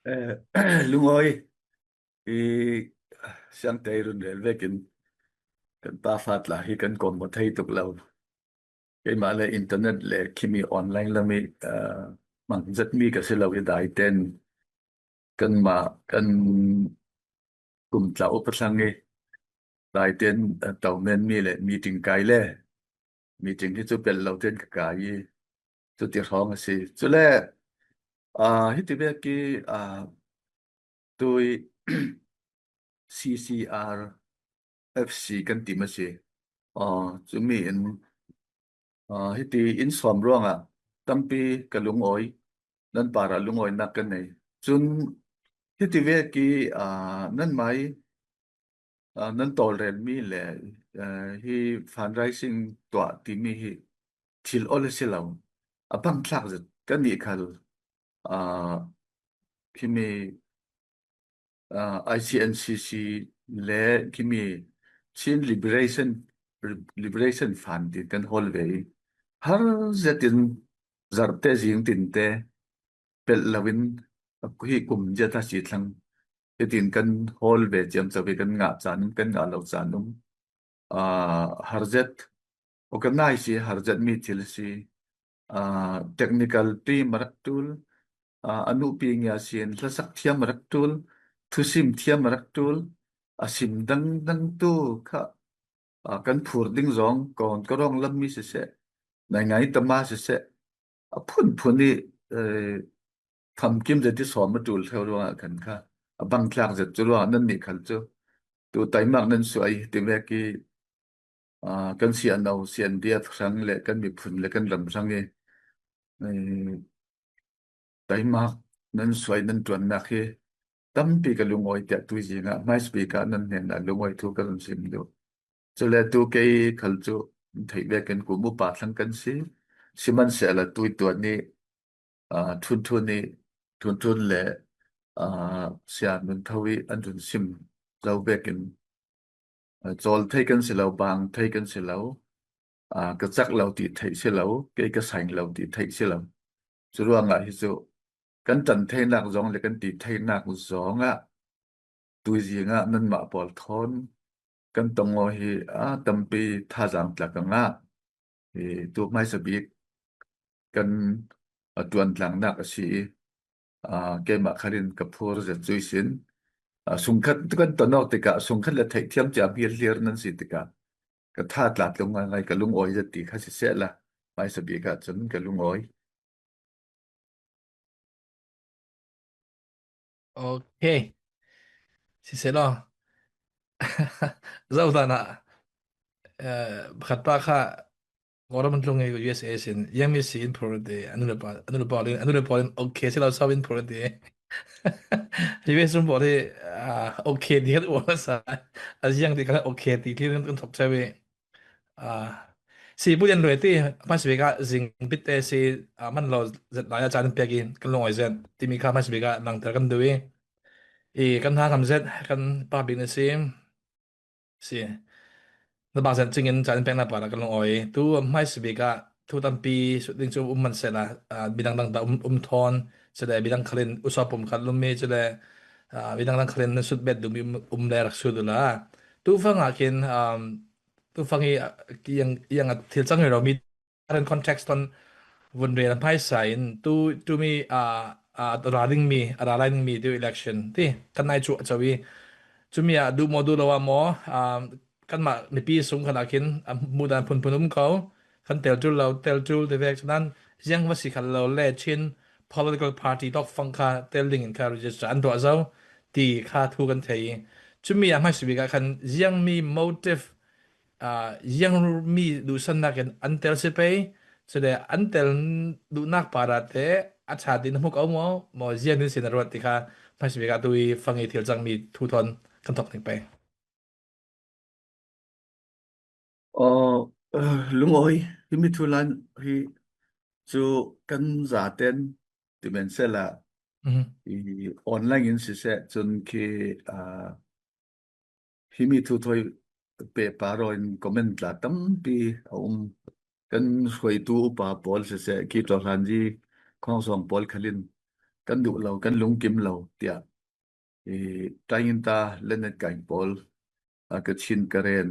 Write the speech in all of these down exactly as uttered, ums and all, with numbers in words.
Eh, Lungawi, i Siangte i run rel vekin kan pa fa tla hi kan kawm maw thei tuk lo. Keimah le internet le khimi online lami, eh, mang zet mi ka si lo i daiten kanmah kan kum tla upa thlang i daiten, eh, tawmen mi le meeting kai le meeting hi chu pel lo ten ka kai i chuti hrawng a si. Chule, ah, hiti vek i, ah, tui C C R F C kan ti mah si. Ah, chumi in, ah, hiti in sawm ruangah tampi ka lungawi, nan parah lungawinak ka nei. Chun hiti vek i, ah, nan mai, ah, nan tawlrel mi le, ah, hi fundraising tuah timi hi thil awl a si lo. A bang thlak zet ka nih khal, ah, khimi, ah, I C N C C le khimi Chin Liberation, Liberation Fund tin kan hawl ve i har zetin zarhte zing tinte pelh loin hi kum zet a si thlang. Hitin kan hawl ve ciamco i kan ngah caan um, kan ngah lo caan um. Ah, har zet, organize i har zet mi thil si, ah, technical team a rak tul, ah, a nupi ngia sin hlasak thiam a rak tul, thusim thiam a rak tul, a sim dangdang tu kha, ah, kan phur ding zong, kawn ka rawng lam mi siseh, naingai tama siseh, a phunphun i, eh, famkim zet i sawm a tul theu ruangah kan kha. A bang thlak zet cu ruangah nan nih khal cu tu taimak nan suai ti vek i, ah, kan C N O, C N D F hrang le kan miphun le kan ram hrang i, eh, taimak nan suai nan ṭuannak hi tampi ka lungawi tiah tui zingah hmaisabik ah nan hnenah lungawi thu ka run sim duh. Cule tu kei khal cu theih vekin kum upa thlang kan si. Sihmanhsehlaw tui tuan i, ah, ṭhunṭhun i, ṭhunṭhun le, ah, Sia Nun Tho i an run sim zo vekin, ah, cawl thei kan si lo, bang thei kan si lo, ah, ka cak lo ti theih si lo, kei ka saing lo ti theih si lo. Cu ruangah hi cu kan ṭan theinak zong le kan ti theinak zongah tui zingah nanmah pawl thawn kan tong aw hi, a tampi thazaang tlak a ngah. Hi tu hmaisabik kan, a, ṭuan tlangnak a si i, a, keimah khalin ka phur zet cui sin. A, sungkhat tu kan ton awk tikah sungkhat le theihthiam ciam hi hlir nan si tikah ka tha tla tlung ngaingai ka lungawi zet ti kha siseh la, hmaisabik ah cun ka lungawi. Ok. Siseh law. Zohdan ah, eh, pakhat pa kha Ngawram an tlung i U S A sin, ziang mi si in phur ti, a nu le pa, a nu le pawl in, a nu le pawl in, ok si lo sau in phur ti. U S rum pawl hi, ah, ok ti khat uang sa, a ziang ti khat ok ti thil kan thok cheu i. Ah, si pu yan lui ti, hmaisabik ah zing bit te si, ah, man lo zet lai a caan in piak i, kan lungawi zet, timi kha hmaisabik ah langter kan duh i. I kan hna ngam zet, kan pa bik na si. Si. Na bang zet cingin caan in peknak parah kan lungawi. Tu hmaisabik ah thu tampi sut ding cu um man sehla, ah, midang dang dah um, um thawn, cule midang khalin usawpum khat lum mi, cule, ah, midang dang khalin nan sut bet duhmi um, um le rak sut uhla. Tu fang ah khin, um, tu fang i, ah, yang, yang a thil cang rero mi current context ton vun rel hmaisa in tu, tumi, ah, ah, ra dingmi, a ra lai dingmi tu election ti kan nai cuah co i, cumi ah duh maw duh lo ah maw, ah, kanmah mipi sung khan ah khin a hmuhdan phunphun um ko, kan tel tul lo, tel tul ti vek canan ziang va si khat lo le Chin political party tawk fang kha tel dingin kha register an tuah zo ti kha thu kan thei i, cumi ah hmaisabik ah khan ziangmi motive, ah, ziangmi duhsannak in an tel si pei, cule an tel duhnak parah te a ṭha ding na hmu ko maw, maw ziang ding si na ruat ti kha hmaisabik ah tu i fang i thil cangmi thu thawn kan thok ding pei. Aw, eh, lungawi, himi thu lan hi cu kan zaten ti men sehla, i online in siseh cun khi, ah, himi thu thawi pehpar aw in comment tla tampi a um. Kan hruaitu upa pawl siseh, khi ṭawhlanzi khawngsawng pawl khalin kan duh lo, kan lungkim lo tiah, i, Tainginta le Netkain pawl, a, Kachin Karen,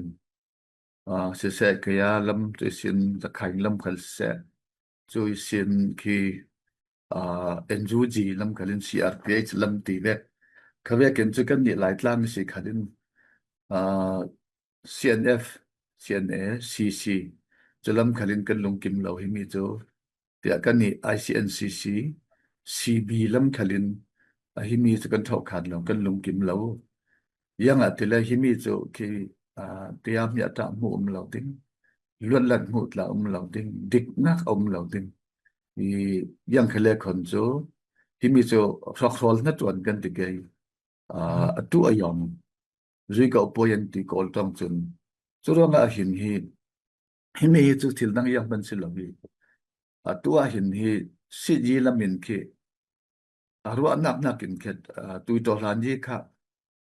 a, siseh, Kaya lam, cuisin Rakhine lam khal siseh, cuisin khi, a, N U G lam khalin, C R P H lam ti vek. Kha vekin cu kan nih Laitlang si khalin, a, C N F, C N A, C C, cu lam khalin kan lungkim lo himi cu, tiah kan nih I C N C C, C B lam khalin, a, himi cu kan thawhkhan lo, kan lungkim lo. Ziangahtile himi cu khi, a, tiam hiah tah hmuh um lo ding, luatlat hmuh tla um lo ding, diknak a um lo ding. I, ziang khale khon cu himi cu hrawkhrawl hnaṭuan kan ti kei, a, atu a yawng zui ko puai an ti Kawl ṭawng cun. Curuangah hin hi, himi hi cu thil dang ziang hman si lo hi. Atu ah hin hi sityi lam in khi a ruahnak hnakin khet, a, tuitawhlan yi kha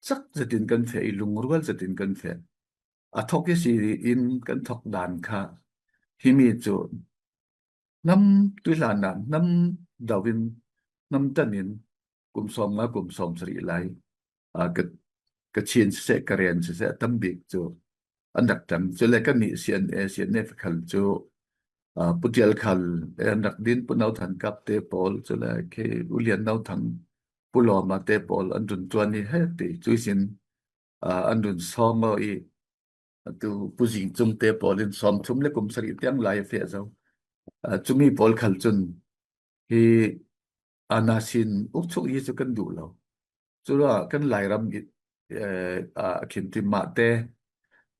cak zetin kan feh i, lungrual zetin kan feh. A thawk i si in kan thawk dan kha himi cu hnam tuihlan ah hnam do in, hnam tan in, kum sawmnga, kum sawmsarih lai, a, ka, Kachin siseh, Karen siseh, a tam bik cu an rak ṭang. Cule kan nih C N A, C N F khal cu, a, Pu Ṭial khal, e, an rak din, Pu No Than Kap te pawl, cule khi U Lian No Thang, Pu Lawma te pawl an run ṭuan i, he ti, cuisin, a, an run sawng aw i, atu Pu Zing Cung te pawl in sawmthum le kum sarih tiang lai a feh zo. A, cumi pawl khal cun hi ana sin uk chuk i cu kan duh lo. Curuangah kan Lairam i, eh, a, a khin ti mah te,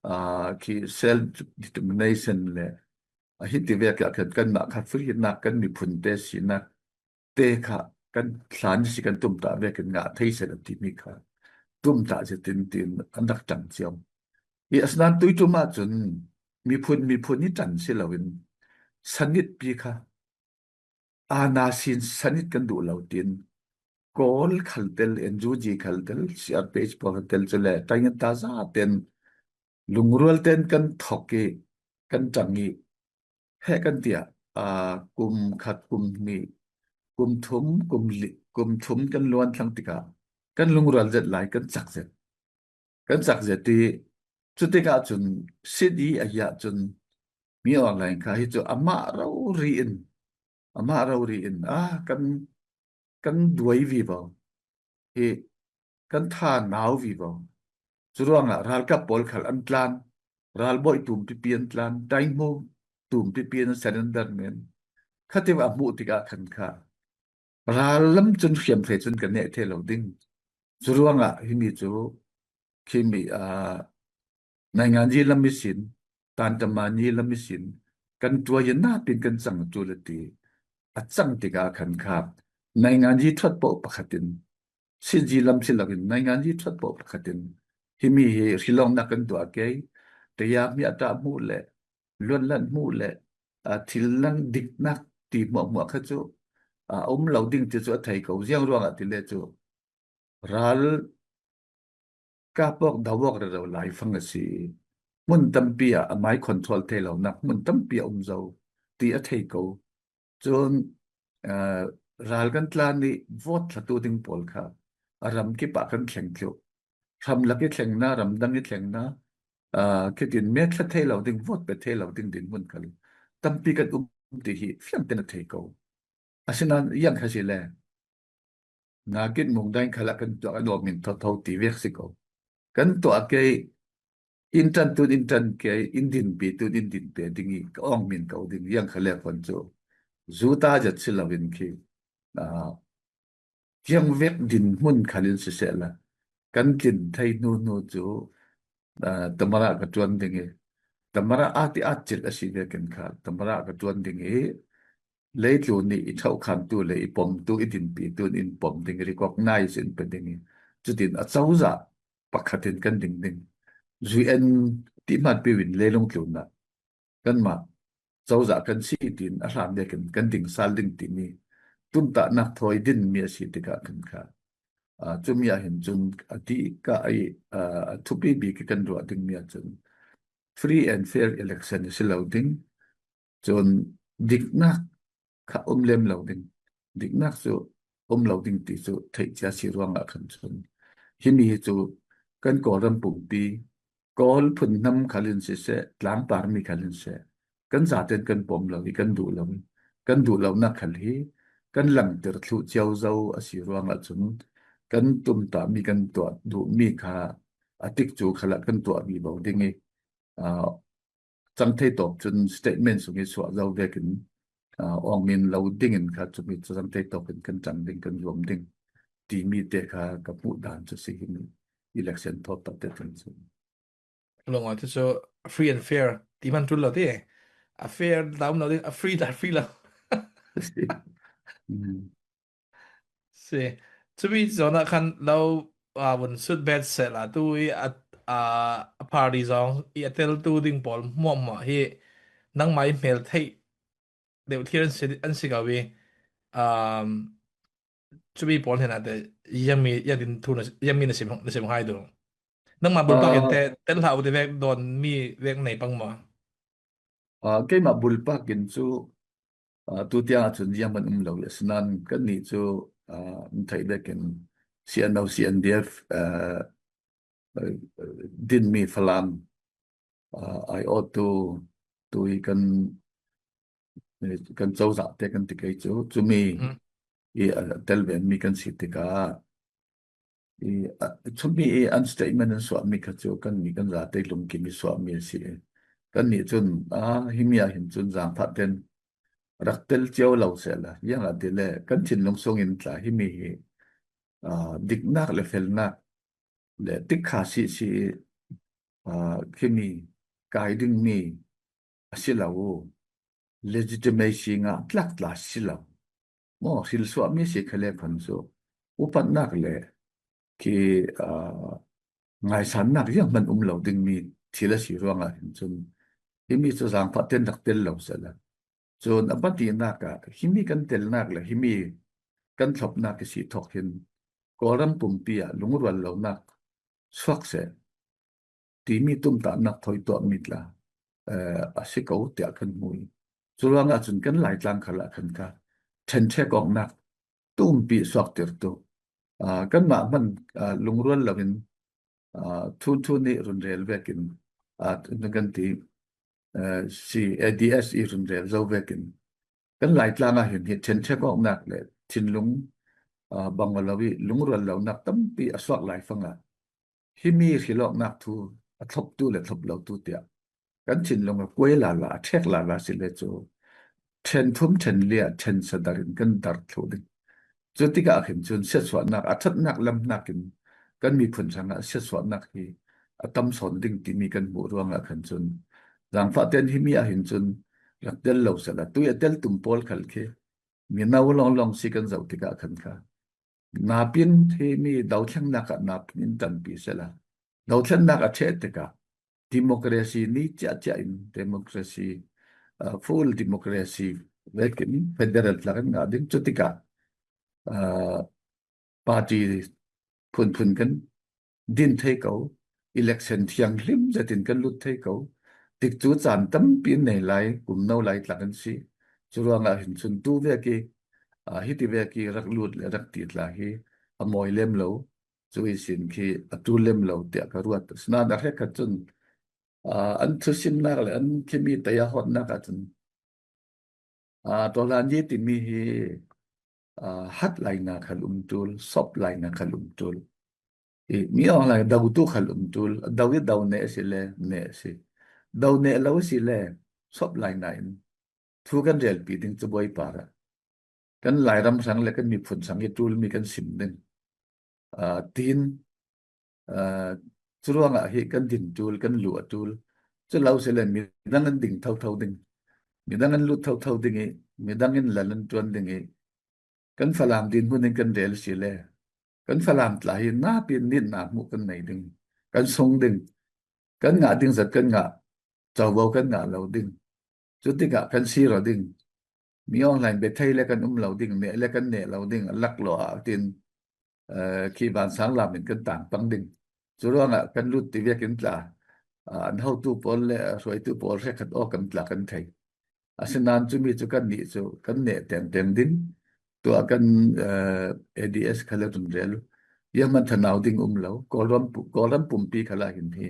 a, khi self determination le, a, hiti vek ah khan kanmah kha free nak, kan miphun te sinak te kha kan hlan si, kan tumtah vekin ngah thei seh lo timi kha tumtah zetin tin an rak ṭang cio. I, asinain tuiṭum ah cun miphun, miphun i ṭan si loin sanit pi kha, ana sin sanit kan duh lo tin, Kawl khal tel, N U G khal tel, C R P H pawl khal tel, cule Tainginta za ten, lungrual ten kan thawk i, kan ṭang i, he kan tiah, aa, kum khat, kum hnih, kum thum, kum li, kum thum kan luan thlang tikah kan lungrual zet lai, kan cak zet. Kan cak zet i, cutikah cun sityi a hi ahcun mi online kha hi cu amah rori in, amah rori in, a, kan, kan duai vivo, hi kan tha nau vivo. Curuangah ralkap pawl khal an tlan, ralbawi tum pipi an tlan, dainghmu tum pipi an surrender men. Khatiu a hmuh tikah khan kha ral lam cun hriamhrei cun kan neh thei lo ding. Curuangah himi cu khimi, aa, nainganyi lam ihsin, tantamani lam ihsin kan tuai in napin kan cang cu le ti a cang tikah khan kha nainganyi thuat paoh pakhat in, sityi lam si loin nainganyi thuat paoh pakhat in himi hi hrilawngnak kan tuah kei, tayam hi a ṭah hmuh le luatlat hmuh le, aa, thil lang diknak ti hmuahhmuah kha cu, aa, a um lo ding ti cu a thei ko. Ziang ruangah ti le cu ral kap awk, do awk rero lai fang a si. Hmun tampi ah amai control thei lonak hmun tampi a um zo ti a thei ko. Cun, aa, ral kan tlan i vote thlatu ding pawl kha a ram kip ah kan thleng thluh. Hramlak i thleng hna, ramdang i thleng hna, aa, khitin met thla thei lo ding, vote pe thei lo ding dinhmun khal tampi kan um ti hi fiang tein a thei ko. Asinain ziang kha si le, nakit mungdain khal ah kan tuah, kan awng min thotho ti vek si ko. Kan tuah kei, in ṭan tun in ṭan kei, in dinpi tun in dinpi ding i ka awng min ko ding, ziang kha le khon cu zu ta zet si loin khi, aa, ziang vek dinhmun khal in siseh la, kan tlin thei hnu hnu cu, aa, tamara ka ṭuan ding i, tamara ati at cil a si vekin kha tamara ka ṭuan ding i, leitlun i i thawhkhantu le i pomtu, i dinpitu in pom ding, recognize in pe ding i, cutin a cozah pakhat in kan ding ding. U N ti hmanpi in leilung tlun ah kanmah cozah kan si tiin a hlan vekin kan ding sal ding timi tumtahnak thawi dinmi a si tikah khan kha, aa, cumi ah hin cun a ti ka i, aa, a thupi bik i kan ruah dingmi ah cun free and fair election a si lo ding. Cun diknak kha um lem lo ding. Diknak cu um lo ding ti cu theih cia si ruangah khan cun himi hi cu kan Kawlram pumpi, Kawl phun hnam khal in siseh, tlangpar mi khal in seh, kan zaten kan pom lo i kan duh lo, kan duh lonak khal hi kan langter thluh cio zo a si ruangah cun kan tumtahmi kan tuah duhmi kha a tikcu khalah kan tuah vivo ding i, aa, cang thei tawk cun statement sung i suah zo vekin, aa, awngmin lo dingin kha cumi cu cang thei tawk in kan cang ding, kan zuam ding timi te kha ka hmuh dan cu si hin election thawt tak te cun. Lawng cu free and fair ti hman ṭul lo ti. A fair dah um lo ding, a free dah free lo. Mm. Si. Cumi zawn ah khan lo, aa, vun sut bet sehla tu i a, aa, a party zong i a teltu ding pawl hmuahhmuah hi nangmah i hmel theih deuh thlir an si, an si ko i, um, cumi pawl hnenah te ziangmi, ziangtin thu na, ziangmi na sim, na sim hai tu. Nangmah bulpak in te, tel hlah u ti vek dawn mi vek nei pang maw? Aa, keimah bulpak in cu, aa, tu tiang ahcun ziang hman um lo i asinain kannih cu, aa, an theih vekin C N O, C N D F, aa, dinmi Falam, aa, aiawhtu tu i kan, kan cozah te kan ti kei cu, cumi i, aa, tel venmi kan si tikah, i, aa, cumi i an statement an suahmi kha cu kannih kan zate lungkim i suahmi a si. Kannih cun, aa, himi ah hin cun zaangfah ten rak tel cio lo sehla, ziangahtile kan thinlung sungin tla himi hi, aa, diknak le felnak le tikha si si, aa, khimi kai dingmi a si lo, legitimacy ngah tlak tla si lo. Maw, hrilsuahmi si khale khan cu upatnak le khi, aa, ngaisannak ziang hman um lo dingmi thil a si ruangah hin cun himi cu zaangfah ten rak tel lo sehla. Cun a patinak ah himi kan telnak le himi kan thlopnak i si thawk hin Kawlram pumpi ah lungrual lonak suak seh timi tumtahnak thawi tuahmi tla, eh, a si ko tiah kan hmu i, cu ruangah cun kan Laitlang khal ah khan kha ṭhenṭhek awknak tumpi suaktertu, aa, kanmah hman, aa, lungrual loin, aa, thunthun nih runrel vekin, aa, kan ti, aa, si A D S i runrel zo vekin kan Laitlang ah hin hi ṭhenṭhek awknak le thinlung, aa, bang aw lo i lungrual lonak tampi a suak lai fangah himi hrilawknak thu a thloptu le thlop lotu tiah kan thinlung a kuai lala, a ṭhek lala si le cu ṭhen thum, ṭhen li ah ṭhen sadar in kan dar thluh ding. Cu tikah khin cun siatsuahnak a ṭhatnak lam hnakin kan miphun hrangah siatsuahnak hi a tam sawn ding timi kan hmuh ruangah khan cun zaangfah ten himi ah hin cun rak tel lo sehla, tui a tel tum pawl khal khi mino lawnglawng si kan zoh tikah khan kha napin himi dothlennak ah napin in ṭanpi sehla, dothlennak a ṭheh tikah democracy ni ciahciah in democracy, uh, full democracy vekin federal tla kan ngah ding. Cu tikah, uh, party phunphun kan din thei ko, election thianghlim zetin kan lut thei ko. Tikcu caan tampi an nei lai, kum no lai tla kan si. Cu ruangah hin cun tu vek i, aa, hiti vek i rak lut le rak ti tla hi a mawi lem lo, cu ihsin khi a ṭul lem lo tiah ka ruat. Asinain a hrekkhat cun, aa, an thusimnak le an khimi taya hawtnak ahcun, aa, Tawhlan Yi timi hi, aa, hat laina khal um ṭul, sop laina khal um ṭul. I, mi awng lai dotu khal um ṭul, do i do neh a si le, neh a si. Do neh lo a si le, sop laina in thu kan relpi ding cu buai par ah kan Lairam hrang le kan miphun hrang i ṭulmi kan sim ding. Aa, tin, aa, cu ruangah hi kan din ṭul, kan luh a ṭul. Cu lo si le midang an ding thotho ding, midang an lut thotho ding i, midang in lal an ṭuan ding i, kan Falam dinhmun in kan rel si le kan Falam tla hi napi nitna hmuh kan nei ding, kan sung ding, kan ngah ding zat kan ngah, covo kan ngah lo ding. Cu tikah kan sir aw ding. Mi online bethei le kan um lo ding, neh le kan neh lo ding, a lak law ah tin, eh, khi vansang lam in kan tang pang ding. Cu ruangah kan lut ti vekin tla, ah, an hotu pawl le hruaitu pawl hrekkhat aw kan tla kan thei. Asinain cumi cu kannih cu kan neh tengteng ding, Tua kan, eh, A D S kha le run rel. Ziang man thanau ding um lo. Kawlram pu-, Kawlram pumpi kha la hin hi.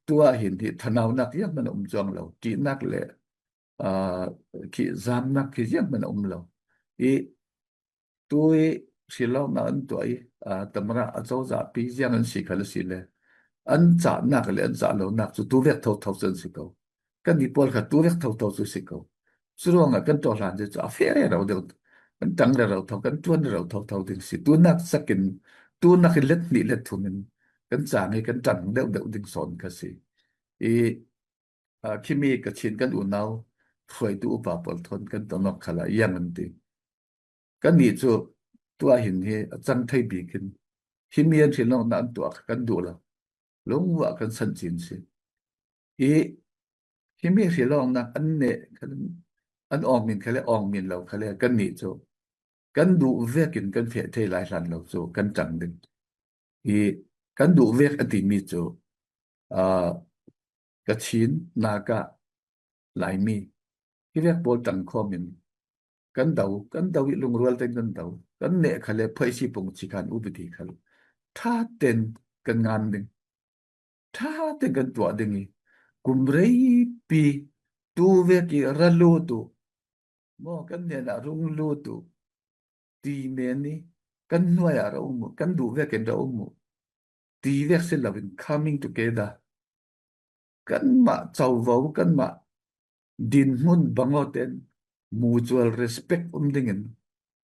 Tua hin hi thanaunak ziang man a um cuang lo. Ṭihnak le, ah, khi zamnak khi ziang man a um lo. I tui hrilawknak an tuah i, ah, tamra a cozahpi ziang an si kha la si le. An cahnak le an cah lonak cu tuvek thotho cu an si ko. Kan i pawl kha tuvek thotho cu si ko. Curuangah kan tawhlan cu a feh rero deuh, kan ṭang rero tho, kan ṭuan rero thotho ding si. Tunak sakin, tunak in let hnih let thum in kan cang i kan ṭang deuh deuh ding sawn kha si. I, aa, khimi Kachin kan unau hruaitu upa pawl thawn kan tonawk khalah iang an ti. Kannih cu tua hin hi a cang thei bik in himi an hrilawknak an tuah kha kan duh lo. Lungvuah kan san cin si. I himi hrilawknak an neh kha, an awngmin kha le awngmin lo kha le kannih cu kan duh vekin kan feh thei lai hlan lo cu kan ṭang ding. I kan duh vek a timi cu, aa, Kachin, Naga, Laimi, hi vek pawl ṭangkhawm in kan do, kan do i lungrual tein kan do, kan neh kha le phoisi pung chi khan upadi kha le ṭha tein kan ngan ding, ṭha tein kan tuah ding i kum reipi tu vek i ra lut uh, maw kan hnenah rung lut uh, ti men i kan hnuai ah ra um uh, kan duh vekin ra um uh, ti vek si loin coming together. Kanmah covo, kanmah dinhmun bang aw ten mutual respect um dingin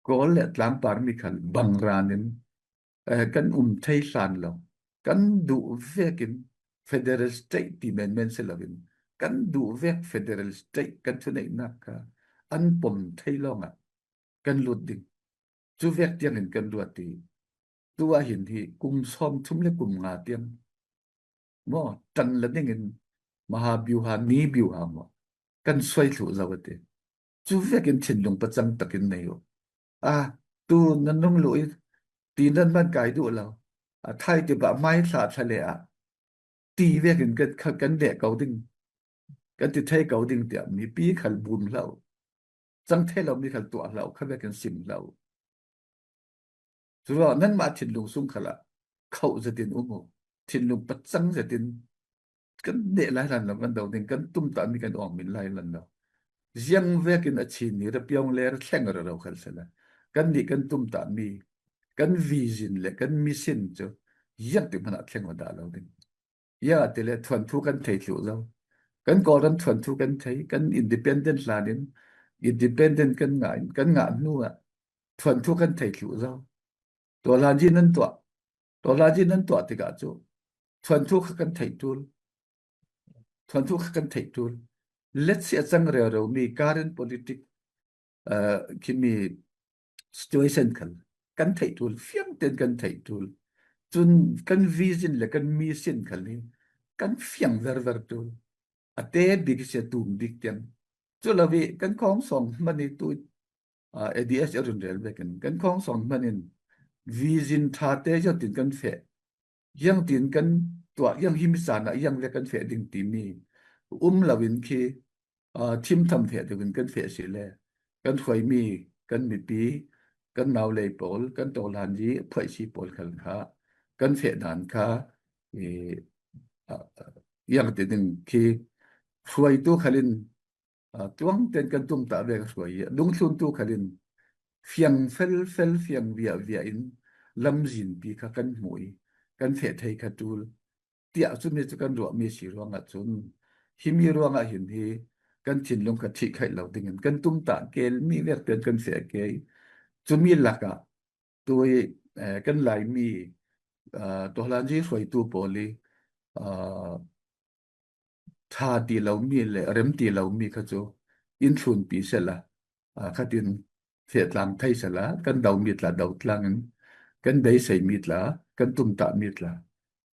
Kawl le tlangpar mi khal bang ranin, eh, kan um thei hlan lo. Kan duh vekin federal state ti menmen si loin kan duh vek federal state kan thuneihnak kha an pom thei lawngah kan lut ding. Cu vek tiangin kan luat i, tu ah hin hi kum sawmthum le kum nga tiang maw, ṭan la dingin maha biuha, ni biuha maw, kan suai thluh zo a ti. Cu vekin thinlung pacang takin nei uh. A, tu nan nung luh i, ti nan man kai duh lo. A, thai ti bah mai thla thla le ah, ti vekin kan, kan, kan neh ko ding, kan ti thei ko ding tiah mipi khal bum hlah uh. Cang thei lo mi khal tuah hlah uh, kha vekin sim hlah uh. Curuangah nanmah thinlung sung khalah khoh zetin um uh. Thinlung pacang zetin kan neh lai hlan lo kan do ding, kan tumtah mi kan awngmin lai hlan lo. Ziang vekin a Chin ni ra piawng le ra thleng rero khal sela. Kannih kan tumtah mi, kan vision le kan mission cu ziang ti hmanah thleng aw dah lo ding. Ziangahtile thuanthu kan thei thluh zo. Kan Kawlram thuanthu kan thei, kan independent hlanin independent kan ngah in, kan ngah hnu ah thuanthu kan thei thluh zo. Tawhlanzi nan tuah, tawhlanzi nan tuah tikah cu thuanthu kha kan theih ṭul. Thuanthu kha kan theih ṭul. Let's say a cang rero mi current politic, uh, khimi situation khal kan theih ṭul, fiang tein kan theih ṭul. Cun kan vision le kan mission khal hi kan fiang verver ṭul. A te bik si a tum bik tiang. Cu lo i kan khawng sawng hman i tu, ah, A D S a run rel vekin kan khawng sawng hman in vision ṭha te ziangtin kan feh, ziangtin kan tuah, ziang himi caan ah ziang le kan feh ding timi um loin khi, aa, thimtham feh deuhin kan feh si le kan hruaimi, kan mipi, kan naulei pawl, kan tawhlanzi phoihsi pawl khal kha kan feh dan kha, i, aa, ziang ti ding khi hruaitu khalin, aa, tuang ten kan tumtah vek hruai i, a dungthluntu khalin fiang felfel, fiang viahviah in lamzinpi kha kan hmuh i, kan feh thei kha ṭul. Tiah cumi cu kan ruahmi si ruangah cun, himi ruangah hin hi kan thinlung kha thih khaih lo dingin kan tumtah kel mi vek ten kan feh ke i, cumi lakah tui, eh, kan Laimi, eh, tawhlanzi hruaitu pawl i, eh, ṭha ti lomi le rem ti lomi kha cu in thlunpi sela, aa, khatin feh tlang thei sela, kan domi tla do tlangin, kan beiseimi tla, kan tumtahmi tla,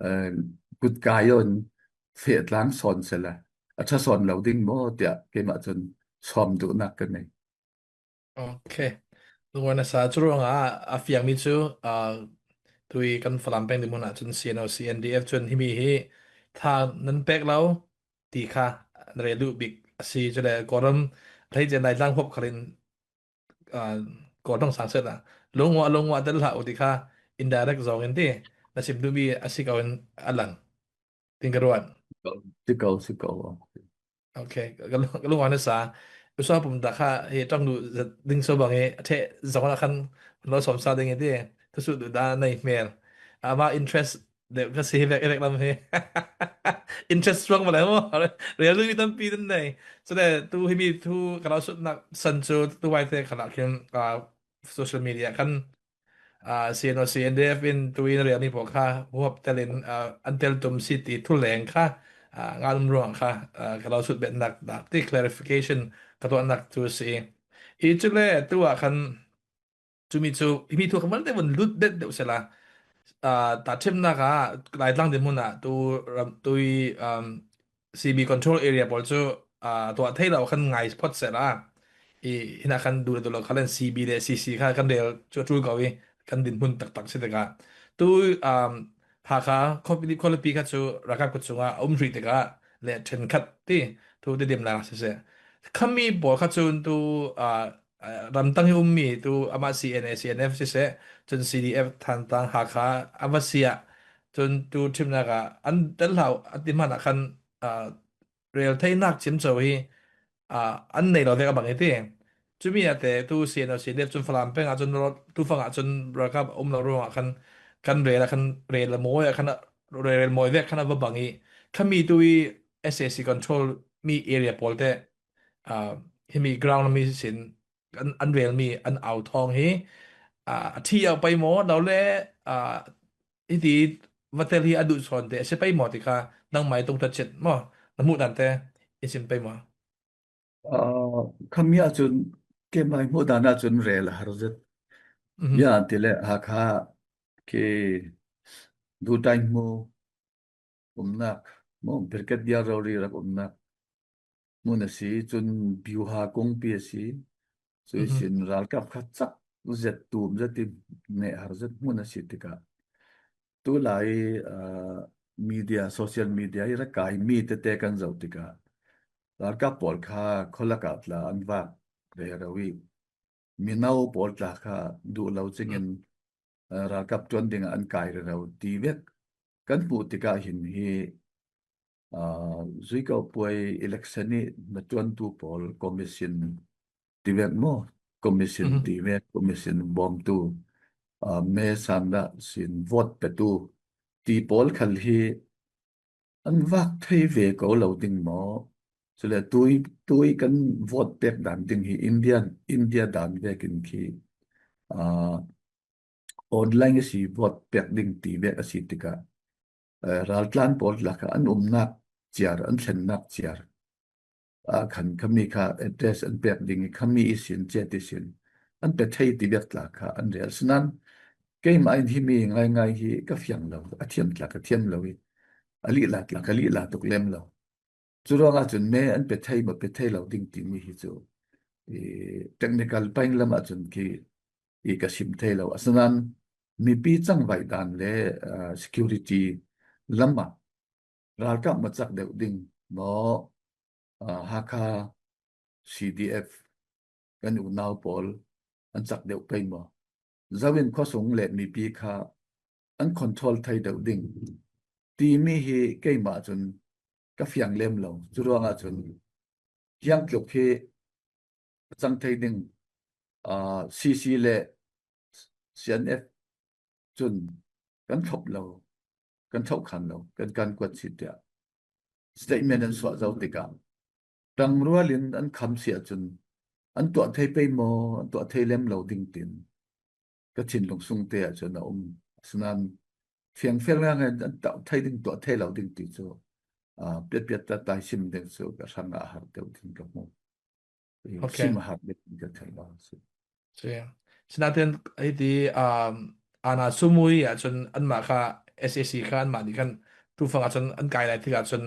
aa, kutkai awn feh tlang sawn sela, a ṭha sawn lo ding maw tiah keimah cun sawm duhnak ka nei. Ok. Lungua na sa cu ruangah a fiangmi cu, aa, tui kan Falam peng ding hmun ah cun C N O C, N D F cun himi hi tha nan pek lo ti kha na rel duh bik a si. Cule Kawlram a hleice Laitlang huap khalin, aa, Kawl thong sang set a. Lo ngua, lo ngua tel hlah uh ti kha indirect zong in ti. Na sim duh mi a si kau in a lang. Ting ka ruat. Ti kau, ti kau. Ok, ka lung, ka lung wan sa. Usua pum ta kha hi tong du ding so bang hi, a the zong la khan lo som sa ding hi ti. Thu su du da nei mel. Ama interest de ka si hi vek, vek lam hi. Interest strong ma le mo. Real mi tam pi den nei. So de tu hi mi thu ka lo sut nak san chu tu wai te ka la kim, ah, social media kan, ah, C N O C N D F in tu in rel ni po kha huap tel in, ah, an tel tum si ti thu leng kha, ah, ngal um ruang kha, ah, ka lo sut bet nak dak ti clarification ka tuah nak tu si. I chu le tu a khan tu mi chu, hi mi thu kha mal te vun lut det deuh se la. Ah, ta thim nak a, lai tlang din mun a tu ram, tu i, um, C B control area pawl chu, ah, tuah thei lo khan ngai phot se la. I hina khan du le du lo kha len C B le C C kha kan rel chu tul kau i kan din hmun tak tak si te ka. Tu, um, Hakha, Kawlpi, Kawlpi kha chu rakap ka chunga a um ri te ka le then khat ti thu te dim la si se. Khami pawl kha chun tu, ah, ah, ramtang hi um mi tu ama C N A, C N F si se, chun C D F Thantlang Hakha a va sia, chun tu thim nak a an tel hlau a ti man a khan, ah, rel thei nak chim cho hi, ah, an nei lo vek a bang hi ti. Chu mi a te tu C N O C N D F chun Falam peng a chun ro-, tu fang a chun rakap um lo ruang a khan kan rel a khan rel a mawi a khan a, rel mawi vek khan a va bang hi. Khami tu i S A C control mi area pawl te, ah, hi mi ground mi sin an, an rel mi an au thawng hi, ah, a thi au pai maw, lo le, ah, hiti va tel hi a duh sawn te, a si pai maw ti kha, nang mai tung ta chet maw, na hmuh dan te, i sim pai maw? Ah, khami a chun, keimai hmuh dan a chun rel a har zet. Mhm. Ya, ti le, Hakha, ki, du tai hmu, umnak, mo, Brigadier Rori rak umnak. Mun a si, chun Biuha kongpi a si, chu i Mhm. sin ralkap kha chak zet tum zet i neh har zet mun a si tikah. Tu lai, ah, media, social media i rak kai mi tete kan zoh tikah. Ralkap pawl kha khualak ah tla an vak rero i. Mino pawl tla kha duh lo cingin, Mm. ah, ralkap ṭuan dingah an kai rero ti vek. Kan hmuh tikah hin hi, ah, zui ko puai election i na ṭuantu pawl commission ti vek maw? Commission Mhm. ti vek, commission bawmtu, ah, me san dah sin vote petu ti pawl khal hi an vak thei ve ko lo ding maw? Chule tui, tui kan vote pek dan ding hi India, India dan vekin khi, ah, online a si vote pek ding ti vek a si tikah, eh, raltlan pawl lak ah an umnak ciar, an thlennak ciar. Ah, khan khami kha address an pek ding i khami i sin, chet i sin. An pe thei ti vek tla kha an rel sinan. Keimah in himi ngaingai hi ka fiang lo, a thiam tla ka thiam lo i. A lih la tla ka lih la tuk lem lo. Churuangah cun me an pe thei maw, pe thei lo ding timi hi cu, i, technical paing lamah cun khi i ka sim thei lo. Asinain mipi cangvaih dan le, ah, security lamah ralkap maw cak deuh ding maw, ah, Hakha C D F kan unau pawl an cak deuh pei maw? Zoin khuasung le mipi kha an control thei deuh ding timi hi keimah cun ka fiang lem lo. Curuangah cun hiang tluk hi a cang thei ding, ah, C C le C N F cun kan thlop lo, kan thlop khan lo, kan kan kuat si tiah statement an suah zo tikah ṭangrual in an kham si ahcun an tuah thei pei maw, an tuah thei lem lo ding tin ka thinlung sung te ahcun a um. Asinain fiangfel ngai ngai an tuah thei ding, tuah thei lo ding ti cu, ah, piatpiat ta tai sim ding cu ka hrang ah a har deuh ding ka hmu. Ok. Sim a har deuh ding ka thei lo si. Si. Sinatin hiti, um, ana sumui ahcun anmah kha S A C kha anmah nih khan tufang ahcun an kai lai tikah cun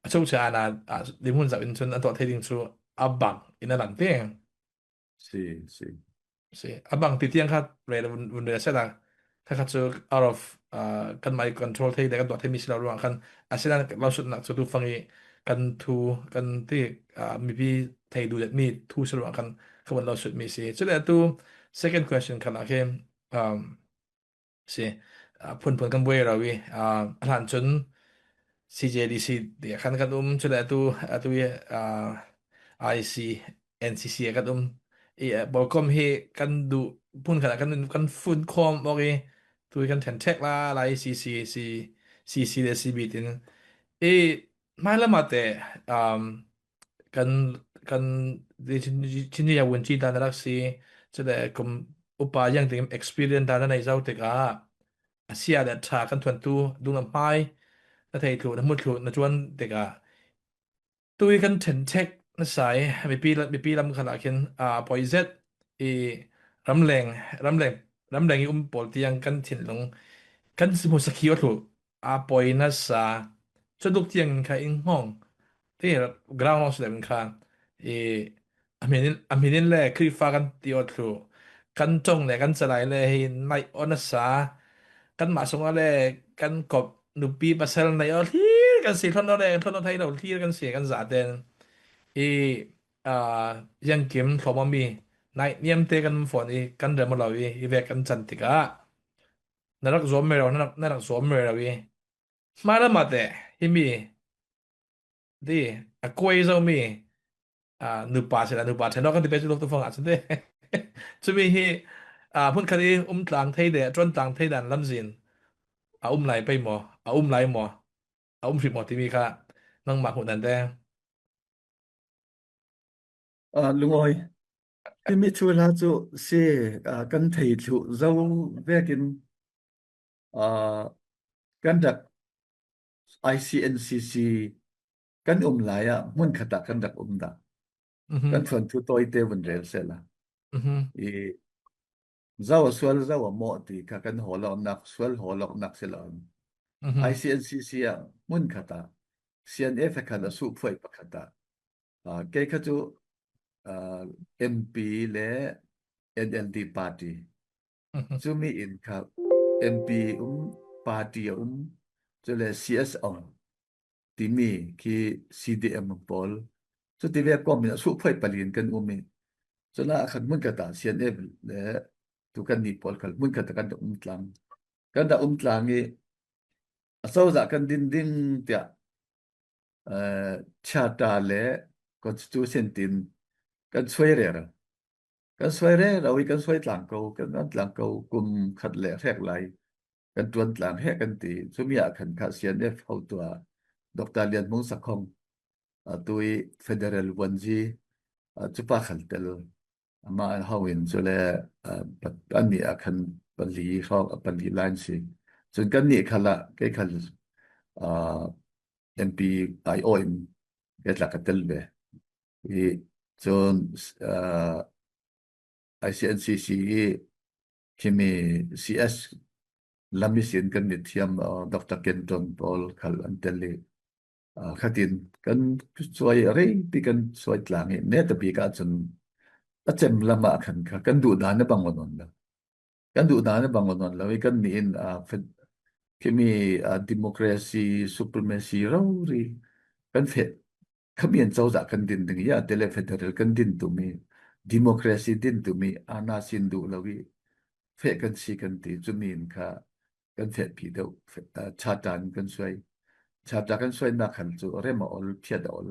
a chungchia ana, ah, dinhmun zauh in cun an tuah thei ding cu a bang in a lang te. Si, si. Si. A bang ti tiang kha rel vun, vun rel sehla. Kha kha cu out of, ah, kanmah i control thei le kan tuah thei mi si lo ruang khan a si nan lo sutnak cu tufang i kan thu, kan ti, ah, mipi thei duh mi thu si ruang khan ka vun lo sut mi si. Cule tu Second question khat ah khi, um, si, ah, phunphun kan buai rau i, ah, a hlan cun C J D C tiah khan kan um, cule atu, atu i, ah, I C N C C ah kan um. I, ah, Bawlkom hi kan duh, phun khat ah kan, kan fun khawm awk i, tu i kan ṭhen ṭhek la, lai C C, C, C C le C B tin. I, hmailam ah te, um, kan, kan, Chin, Chin Yawun ci ta na rak si, cule kum upa ziang ting experience ta na nei zo tikah, a sia le a ṭha kan thuantu, dung le hmai, na thei thluh, na hmu thluh, na ṭuan tikah, tu i kan ṭhen ṭhek nasa i, mipi, mipi lam khat ah khin, aa, poi zet i ramleng, ramleng, ramleng i um pawl tiang kan thinlung, kan hmuhsak hi aw thluh, aa poi nasa, cun duk tiang in kha in hngawng, ti ground law si lo in kha, i, a hmin in, a hmin in le Khrihfa kan ti aw thluh, kan ṭong le kan calai le hi naih aw nasa, kanmah sungah le kan kop nupi pasal naih aw thlir kan si, hlon aw le hlon aw thei lo thlir kan si, kan zaten. I, aa, ziangkim hlawm awmi naih niamte kan fawn i kan rem aw lo i, i vek kan can tikah na rak zuam rero, na rak, na rak zuam rero i. Hmailam ah te, himi, ti, a kuai zomi, aa, nupa si la, nupa ṭhen aw kan ti pei cu luktu fangah cun ti. Cumi hi, aa, hmunkhat i um tlang thei te, a ṭuan tlang thei dan lamzin a um lai pei maw, a um lai maw, a um hrih maw timi kha nangmah hmuh nan te. Aa, lungawi, himi cu hla cu si, aa, kan thei thluh zo vekin, aa, kan rak I C N C C kan um lai ah hmunkhat ah kan rak um dah. Mhm. Kan thuanthu tawite vun rel sehla. Mhm. I zo a sual, zo a mawh ti kha kan hawl awknak, sual hawl awknak si lo. Mhm. I C N C C ah hmunkhat ah C N F khan a suhphuai pakhat ah, aa, kei kha cu, aa, M P le N L D party. Mhm. Cumi in kha M P um, party a um, cule C S um timi khi C D M pawl. Cuti vek kawm in a suhphuai pali in kan um i, cun ah khan hmunkhat ah C N F le tu kan nih pawl khal hmunkhat ah kan rak um tlang. Kan rak um tlang i, a cozah kan din ding tiah, eh, charter le constitution tin kan suai rero. Kan suai rero i, kan suai tlang ko, kan, kan tlang ko, kum khat le hrek lai kan ṭuan tlang he kan ti. Cumi ah khan kha C N F hotu ah Doctor Lian Hmung Sak Hong, atu i federal vuanzi, aa, cupa khal tel. Amah hau in cule, aa, pa-, annih ah khan pali hrawng, pali lai an si. Cun kannih khal ah kei khal, aa, M P aiawh in kei tla ka tel ve. I cun, aa, I C N C C i khimi C S lam ihsin kan mithiam, aa, Doctor Kenton pawl khal an tel i, aa, khatin kan suai a reipi kan suai tlang i, netabik ah cun a cem lam ah khan kha kan duhdan a bang aw nawn lo. Kan duhdan a bang aw nawn lo i, kannih in, aa, fed-, khimi, aa, democracy, supremacy rori kan feh, khami in cozah kan din ding i, ate le federal kan din tumi, democracy din tumi, aa, na sin duh lo i, feh kan si kan ti, cumi in kha kan fehpi deuh, feh-, aa, charter in kan suai. Charter kan suainak khan cu rem a ol, phiat a ol,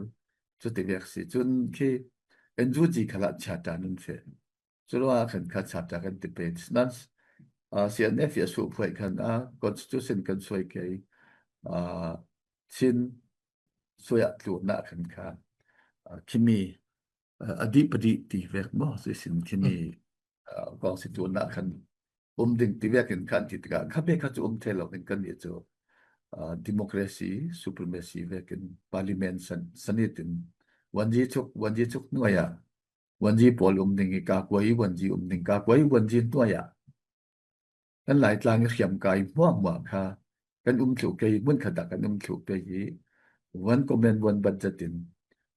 cuti vek si. Cun khi N U G khal ah charter in feh. Curuangah khan kha charter kan ti pei. Nan, aa, C N F i a suhphuai khan, aa, constitution kan suai kei, aa, Chin suai ah tlunah khan kha, aa, khimi, aa, a dih padih ti vek maw? Cuihsin khimi, aa, kawngsi tlunah khan um ding ti vekin khan ti tikah, kha bek kha cu um thei lo in kannih cu, aa, democracy, supremacy vekin parliament san, sanit in vuanzi chuk, vuanzi chuk hnuai ah vuanzi pawl um ding i, kakuai vuanzi um ding, kakuai vuanzi hnuai ah kan Laitlang i hriamkai hmuahhmuah kha kan um thluh kei, hmunkhat ah kan um thluh kei i, one common, one budget in,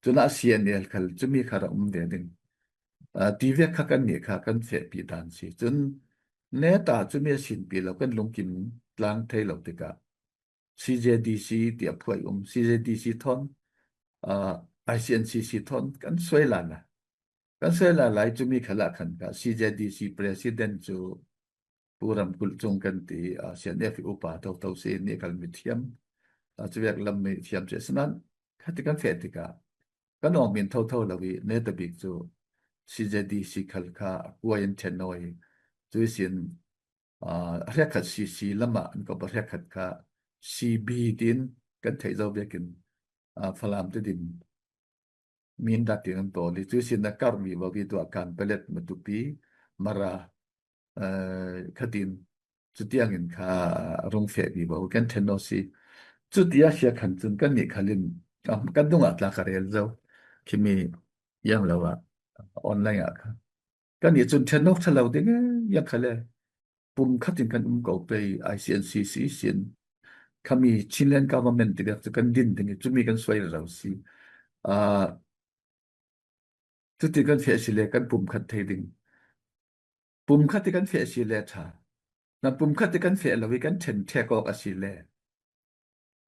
cunah C N L khal cumi kha rak um ve ding, aa, ti vek kha kannih kha kan fehpi dan si. Cun neta cumi a sinpi lo kan lungkim tlang thei lo tikah, C J D C tiah phuai um, C J D C thawn, aa, I C N C C thawn kan suai lala. Kan soi lai lai cu mi khalah khan kha C J D C President cu Pu Ram Kulh Cung kan ti, a, C N F upa thotho si, nih khal mithiam, a, cuvek lam mithiam cu a si nain, khati kan feh tikah kan awng min thotho lo i, netabik cu C J D C khal kha a kuai in ṭhen nawi, cui sin, a, a hrekkhat C C lamah an kop a hrekkhat kha C B tiin kan theih zo vekin, a, Falam Tedim min dah tiang an pawl i, cui sin a karh vivo i tuah kan pelet Matupi, Mara, eh, khatin cutiangin kha a rung feh vivo kan ṭhen naw si. Cutia sia khan cun kan nih khalin, ah, kan dungah tla ka rel zo. Khimi yang lo ah, online ah kha. Kan nih cun ṭhen nawk ṭha lo ding e, yang khale. Pum khat in kan um ko pei, I C N C C sin. Khami Chinland Government ti vek cu kan din ding i, cumi kan suai rero si. Ah, cuti kan feh si le kan pum khat thei ding. Pum khat i kan feh si le ṭha. Na pum khat i kan feh lo i kan ṭhen ṭhek awk a si le.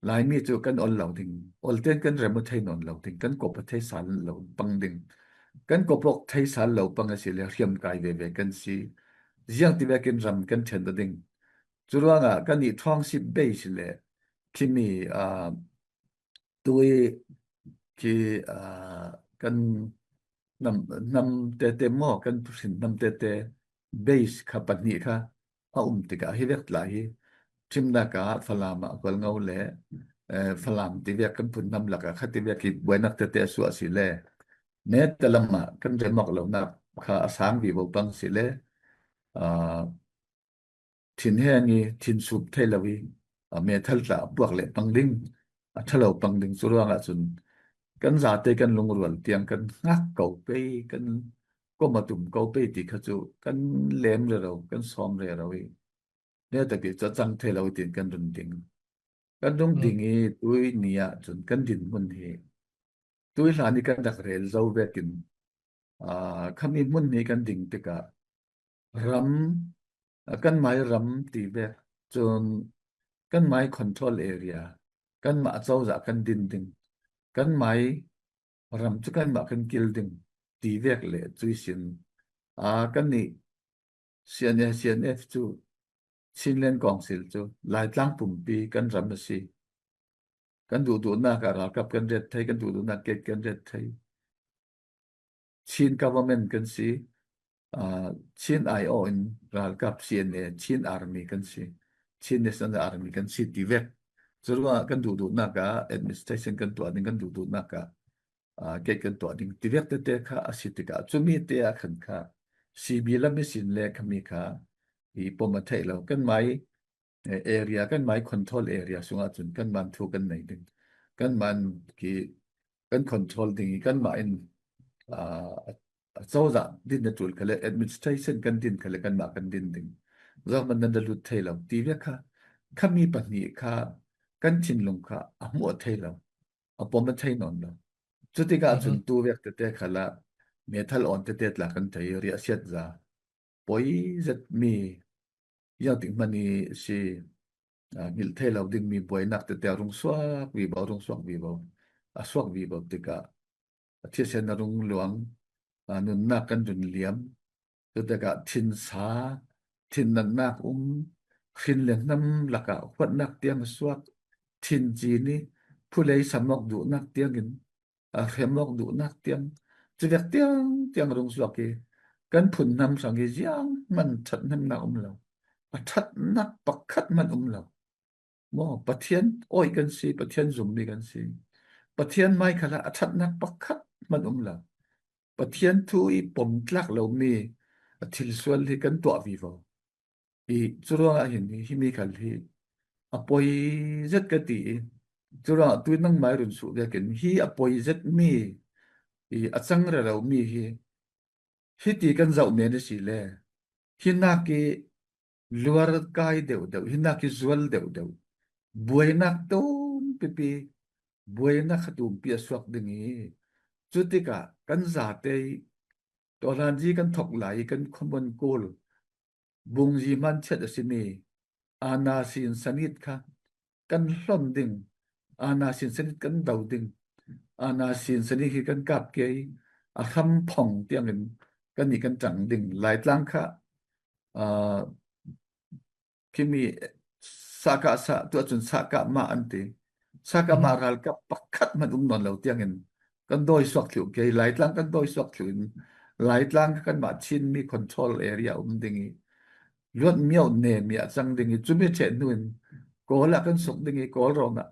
Laimi cu kan ol lo ding, ol tein kan rem aw thei nawn lo ding, kan kop aw thei sal lo pang ding, kan kop awk thei sal lo pang a si le hriamkai veve kan si, ziang ti vekin ram kan ṭhen aw ding. Curuangah kan nih ṭhawng si bei si le khimi, aa, tui khi, aa, kan hnam, hnam tete maw, kan hrin hnam tete base kha pahnih kha a um tikah hi vek tla hi. Ṭhimnak ah Falam ah Hualngo le, eh, Falam ti vek kan phun hnam lakah kha ti vek hi buainak tete a suah si le, neta lam ah kan rem awk lonak kha a sang vivo pang si le, aa, thin heng i thin sup thei lo i, a, meethal tla a puak leh pang ding, a ṭha lo pang ding. Curuangah cun kan zate kan lungrual tiang kan hngak ko pei, kan kom a tum ko pei ti kha cu kan lem rero, kan sawm rero i, netabik cu a cang thei lo i tiin kan run ding. Kan rung ding i tui ni ah cun kan dinhmun hi tui hlan i kan rak rel zo vekin, aa, khami hmun hi kan ding tikah ram, aa, kan mai ram ti vek, cun kan mai control area, kanmah cozah kan din ding, kan mai ram cu kanmah kan kil ding ti vek le cui sin, aa, kan nih C N A, C N F cu Chinland Council cu Laitlang pumpi kan ram a si. Kan duhduhnak ah ralkap kan ret thei, kan duhduhnak gate kan ret thei. Chin government kan si, aa, Chin aiawh in ralkap C N A, Chin Army kan si, Chin National Army kan si ti vek. Curuangah kan duhduhnak ah administration kan tuah ding, kan duhduhnak ah, aa, gate kan tuah ding ti vek tete kha a si tikah cumi te ah khan kha C B lam i sin le khami kha i pom a theih lo. Kan mai, eh, area, kan mai control area sungah cun kanmah thu kan nei ding. Kanmah ki, kan control ding i kanmah in, aa, a cozah din na ṭul khale, administration kan din khale kanmah kan din ding. Zohman nan da lut thei lo ti vek kha, khami pahnih kha kan thinlung kha a hmuh a thei lo, a pom a thei nawn lo. Cutikah cun tu vek tete khalah meethal awn tete tla kan thei, riahsiat za poi zet mi, ziangtik hmanh i si, aa, hngilh thei lo dingmi buainak tete a rung suak vivo, a rung suak vivo, a suak vivo tikah a thisen a rung luang, aa, nunnak kan run liam. Cutikah thinsa, thin natnak um, hrin le hnam lakah huatnak tiang a suak, thin cin i phulei sam awk duhnak tiangin, a hrem awk duhnak tiang, cuvek tiang tiang rung suak i kan phun hnam hrang i ziang hman ṭhat hnamnak um lo. A ṭhatnak pakhat hman um lo. Maw, Pathian awih kan si, Pathian zummi kan si. Pathian mai khalah a ṭhatnak pakhat hman um lo. Pathian thu i pom tlak lomi a thil sual hi kan tuah vivo. I curuangah hin hi, himi khal hi a poi zet ka ti i, curuangah tu nangmai run suh vekin hi a poi zet mi i a cang rero mi hi, hiti kan zoh men a si le, hinak i luar kai deuh deuh, hinak i zual deuh deuh, buainak tumpipi, buainak kha tumpi a suak ding i, cutikah kan zate i tawhlanzi kan thok lai i kan common goal, bungzi hman chet a simi, ana sin sanit kha kan hlon ding, ana sin sanit kan do ding, ana sin sanit hi kan kap ke i, a hram phong tiangin kannih kan ṭang ding. Laitlang kha, aa, khimi sakah sa, tu ahcun sakah mah an ti. Sakah mah ralkap pakhat hmanh um nawn lo tiangin kan dawi suak thluh ke, Laitlang kan dawi suak thluh in, Laitlang kha kanmah Chinmi control area um ding i, Luat Myo Ne mi a cang ding i, cumi ṭheh hnu in Kawl ah kan suk ding i, Kawl ram ah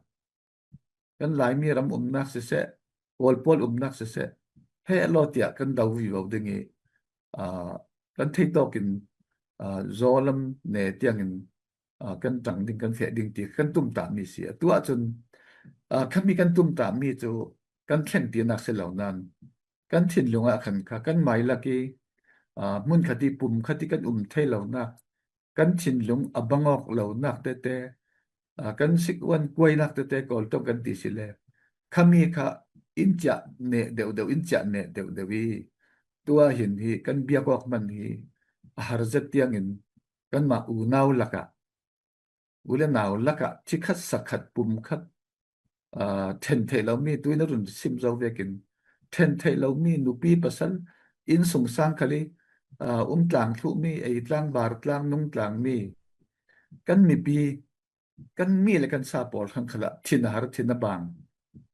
kan Laimi ram umnak siseh, Kawl pawl umnak siseh, he law tiah kan do vivo ding i, aa, kan theitawk in, aa, Zolam Ne tiangin, aa, kan ṭang ding, kan feh ding ti kan tumtahmi si. Atu ahcun, aa, khami kan tumtahmi cu kan thleng tinak si lo nain kan thinlung ah khan kha kan mailak i, aa, hmunkhat i pumkhat i kan um thei lonak, kan thinlung a bang awk lonak tete, aa, kan sikuan kuainak tete Kawl ṭong kan ti si le, khami kha in ciah neh deuhdeuh, in ciah neh deuhdeuh i, tua hin hi kan biak awk hmanh hi a har zet tiangin kanmah unau lakah, u le nau lakah thikhat sakhat pumkhat, aa, ṭhen theih lomi, tuin a run sim zo vekin ṭhen theih lomi nupi pasal, innsungsang khal i, aa, um tlang thluhmi, ei tlang, bar tlang, nung tlangmi kan mipi, kan mi le kan sa pawl khan khalah thin a har, thin a bang,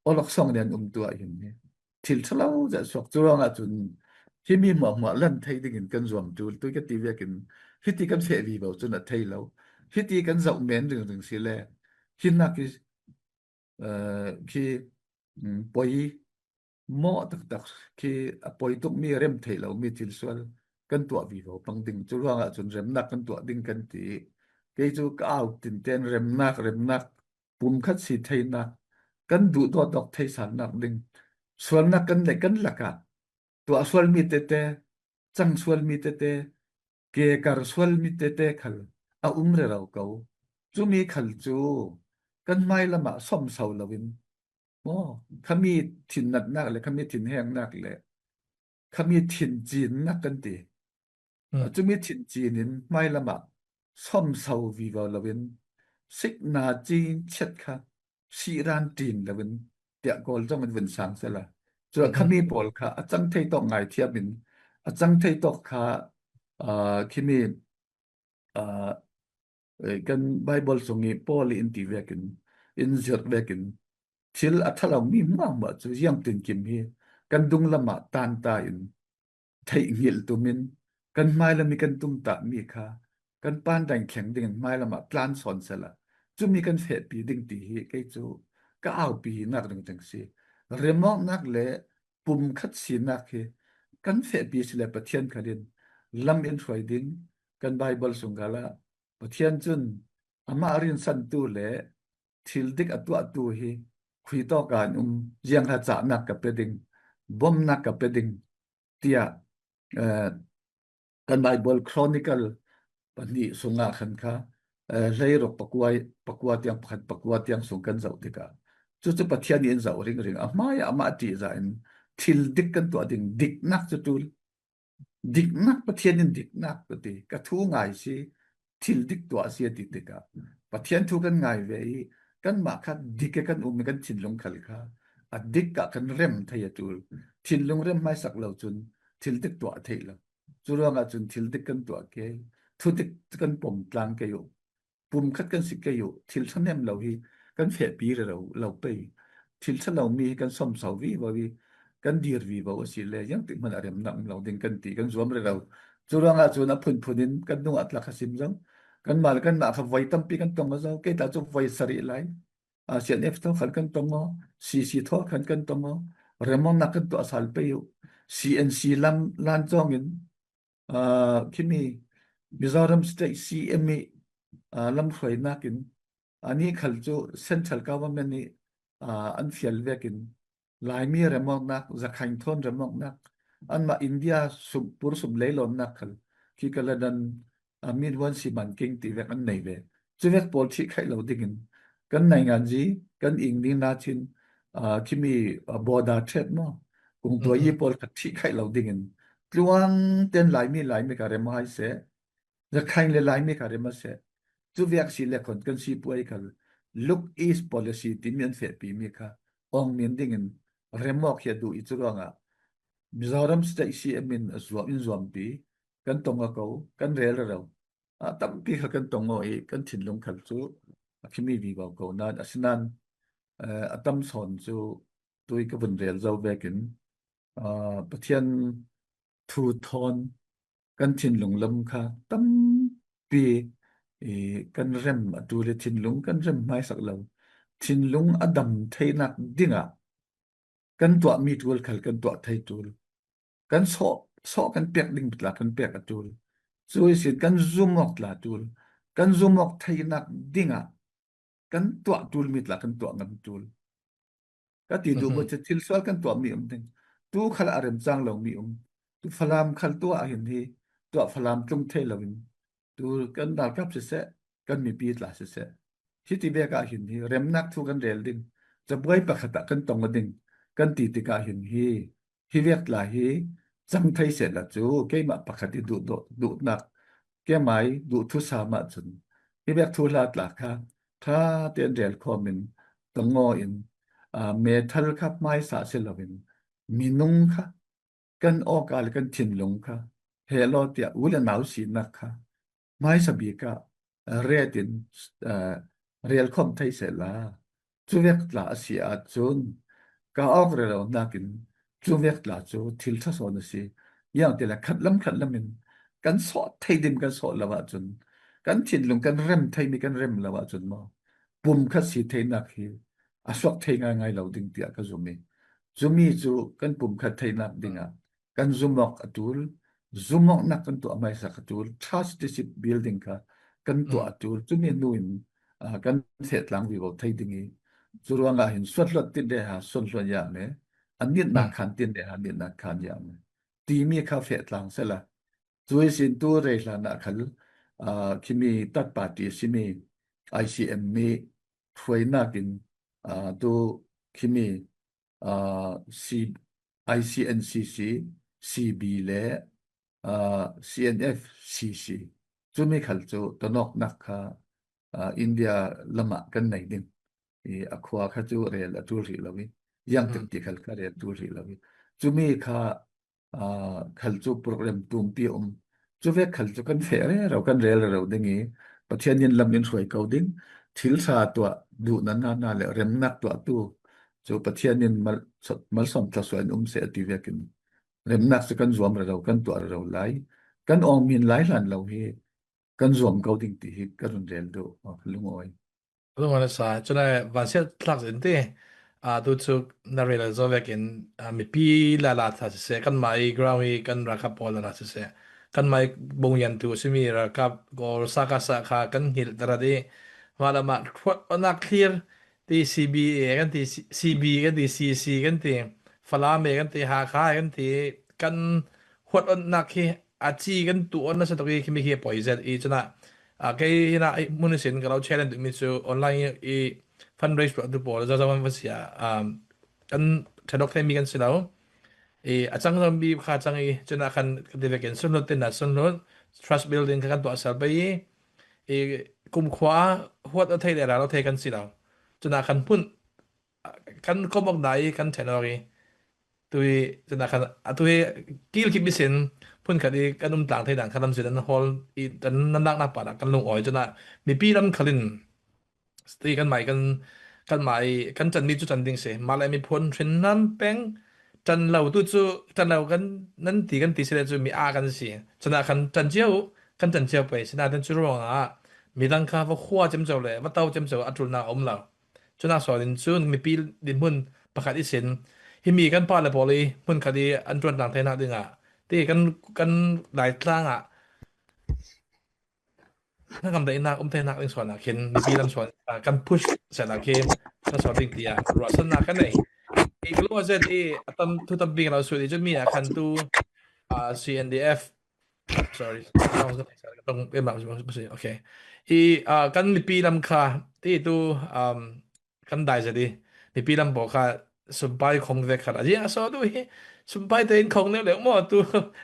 awlok sawng nen um tuah hin hi thil ṭha lo zet suak. Cu ruangah cun himi hmuahhmuah lan thei dingin kan zuam ṭul. Tui ka ti vekin hiti kan feh vivo cun a thei lo. Hiti kan zoh men ringring si le, hinak i, aa, khi, um, poi mawh taktak khi a poi tukmi, rem theih lomi thil sual kan tuah vivo pang ding. Cu ruangah cun remnak kan tuah ding kan ti. Kei cu ka au tinten remnak, remnak pumkhat si theinak, kan duhdawt awk theisalnak ding, sualnak kan neih kan lakah tuah sualmi tete, cang sualmi tete, kekar sualmi tete khal a um rero ko. Cumi khal cu kan hmailam ah sawmso loin, maw, khami thinnatnak le khami thinhengnak le khami thincinnak kan ti. Cumi thincin in hmailam ah sawmso vivo loin, sikna cin chiat kha sihran ṭin loin, tiah Kawl zong in vun sang sela. Cun khami pawl kha a cang thei tawk ngaithiam in, a cang thei tawk kha, aa, khimi, aa, eh, kan Baibal sung i Paul i in ti vekin, in zirh vekin, thil a ṭha lomi hmuahhmuah cu ziangtinkim hi kan dunglam ah tanta in theih hngilh tum in, kan hmailam i kan tumtahmi kha kan pandain thleng dingin hmailam ah tlan sawn sela, cumi kan fehpi ding ti hi kei cu ka aupinak ringring si. Remawknak le pumkhat sinak hi kan fehpi si le Pathian khal in lam in hruai ding. Kan Baibal sung khalah Pathian cun amah rinsantu le thil dik a tuahtu hi khui tawk ah an um, ziangha cahnak ka pe ding, bomnak ka pe ding, tiah, eh, kan Baibal Chronicle pahnih sungah khan kha, eh, hleiruk pakua, pakua tiang pakhat, pakua tiang sung kan zoh tikah, cucu Pathian in zoh ringring, a hmai ah amah ṭihzah in thil dik kan tuah ding, diknak cu ṭul. Diknak, Pathian in diknak ka ti, ka thu ngai si, thil dik tuah si a ti tikah, Pathian thu kan ngai ve i, kanmah kha dik i kan um i kan thinlung khal kha a dik ah kan rem thei a ṭul. Thinlung rem hmaisak lo cun thil dik tuah theih lo. Cu ruangah cun thil dik kan tuah ke, thu dik kan pom tlang ke uh. Pumkhat kan si ke uh, thil ṭhahnem lo hi kan fehpi rero lo pei. Thil ṭha lomi hi kan sawmso vivo i kan dir vivo a si le, ziangtik hmanh a remnak um lo ding kan ti, kan zuam rero. Cu ruangah cun a phunphun in kan nung a tlak kha sim zo. Kanmah le kanmah kha voi tampi kan tong zo. Kei tla cu voi sarih lai. Ah, C N F thaw khan kan tong aw, C C thaw khan kan tong aw, remawknak kan tuah sal pei uh. C N C lam lan cawng in, ah, khimi Mizoram State C M i, ah, lamhruainak in, anih khal cu central government i, ah, an fial vekin Laimi remawknak, Zakhain thawn remawknak, anmah India sum, pur sum lei lawnnak khal khi ka ladan, ah, min huan si man king ti vek an nei ve. Cu vek pawl thih khaih lo dingin kan nainganzi, kan ingning na chin, ah, khimi, ah, border trade maw, kung tuai i pawl kha thih khaih lo dingin tluang ten Laimi, Laimi ka rem hai seh, Zakhain le Laimi ka rem a seh. Cu vek si le khon kan sipuai khal Look East Policy timi an fehpi mi kha awng min dingin remawk hi a duh i cu ruangah Mizoram State C M in a zuam in zuampi kan tong a ko, kan rel rero. A tampi kha kan tong aw i kan thinlung khal cu a khimi vivo ko nan, asinan, eh, a tam sawn cu tui ka vun rel zo vekin, ah, Pathian thu thawn kan thinlung lam kha tampi i kan rem a tul i thinlung kan rem hmaisak lo. Thinlung a dam theinak dingah kan tuahmi tul khal kan tuah thei tul. Kan sawh, sawh kan pek ding tla kan pek a tul. Cu ihsin kan zumawk tla tul. Kan zumawk theinak dingah kan tuah tulmi tla kan tuah ngam tul. Ka ti duh maw, thil sual kan tuahmi um ding. Tu khal a remcang lomi um. Tu Falam khal tuah hin hi, tuah Falam tlung thei loin. Tu kan ralkap siseh, kan mipi tla siseh. Hiti vek ah hin hi, remnak thu kan rel ding. Cabuai pakhat ah kan tong ding. Kan ti tikah hin hi, hi vek tla hi, cang thei sehla cu, keimah pakhat i duh, duh, duhnak, keimah i duh thu sa mah cun. Hi vek thu hla tla kha, ṭha tein rel khawm in, tong aw in, aa, methal kha hmaisa si loin, minung kha, kan awka le kan thinlung kha, he law tiah u le nau sinak kha, hmaisa bik ah ret in, aa, rel khawm thei sehla, cuvek tla a si ahcun, ka awk rero nakin, cuvek tla cu thil ṭha sawn a si. Ziang tila khat lam khat lam in kan sawh thei dim kan sawh lo ahcun, kan thinlung kan rem theimi kan rem lo ahcun maw, pum khat si theinak hi a suak thei ngaingai lo ding tiah ka zum i, cumi cu kan pum khat theinak dingah kan zumawk a tul, zumawknak kan tuah hmaisak a tul, trusteeship building kha kan tuah a tul, cumi hnu in, aa, kan feh tlang vivo thei ding i, cu ruangah hin suanhluat tin le ha suanhluat ya me, a nitnak khan tin le ha nitnak khan ya me timi kha feh tlang sehla. Cu ihsin tu rei hlan ah khal, aa, khimi tat party a simi I C M mi hruainak in, aa, tu khimi, aa, C-, I C N C C, C B le, aa, C N F C C. Cumi khal cu tonawknak kha, aa, India lamah kan nei ding. I a khua kha cu rel a tul hrih lo i, ziangtik ti khal kha rel tul hrih lo i. Cumi kha, aa, khal cu program tumpi a um. Cuvek khal cu kan feh rero, kan rel rero ding i, Pathian in lam in hruai ko ding, thil ṭha tuah, duhnak hna le remnak tuahtu cu Pathian in mal-, malsawm thluasuah in um seh a ti vekin, remnak cu kan zuam rero, kan tuah rero lai, kan awngmi in lai hlan lo hi kan zuam ko ding ti hi ka run rel duh, lungawi. Lungawi na sa, cun a vansiat thlak zin ti, aa, tu cu na rel zo vekin, aa, mipi lala tha siseh, kanmah i ground i kan ralkap pawl lala siseh, kanmah i bongiantu simi ralkap Kawl sa ka sa kha kan hngilh tarat i, mah le mah ruahnak thlir ti, C B A kan ti, C-, C B kan ti, C C kan ti, Falam e kan ti, Hakha e kan ti, kan huat onnak hi a ci kan tuah on nasa tuk i, khimi khi a poi zet i, cun ah, aa, kei hin ah hmun ihsin ka lo challenge duhmi cu online i fundraise tuahtu pawl zazaman va si ah, um, kan ṭhadok theimi kan si lo. I a cang zomi kha cang i, cun ah khan kan ti vekin sunhlut tin ah sunhlut, trust building kha kan tuah sal pei i, i kumkhua huat a thei le ra lo thei kan si lo. Cun ah khan hmun kan kom awk na i kan ṭhen awk i, tui, cun ah khan, a tui kilkip ihsin phun khat i kan um tlang thei dan kha lamzin an hawl i, kan nan naknak pa dah kan lungawi. Cun ah mipi lam khal in ti kanmah i kan, kanmah i kan canmi cu can ding si. Mah le miphun hrinhnam peng can lo tu cu, can lo kan nan ti, kan ti si le cu mi aa kan si. Cun ah khan can cio, kan can cio pei. Sinain cu ruangah midang kha va khua ciamco le va to ciamco a ṭulnak a um lo. Cun ah sawn in cun mipi dinhmun pakhat ihsin himi kan pa le pawl i hmun khat i an ṭuan tlang theinak dingah ti kan, kan Laitlang ah hnakam daihnak um theinak ding sawn ah khin mipi lam sawn, ah, kan push set ah khin kan sawn ding tiah ruahsannak kan nei. I ka lua zet i a tam, thu tampi kan lo sut i cun mi ah khan tu, ah, C N D F, sorry, okay. I, ah, kan mipi lam kha ti tu, um, kan dai zet i mipi lam pawl kha sumpai khong vek khat a ziang a sawh tu hi, sumpai tein khong neu leh maw tu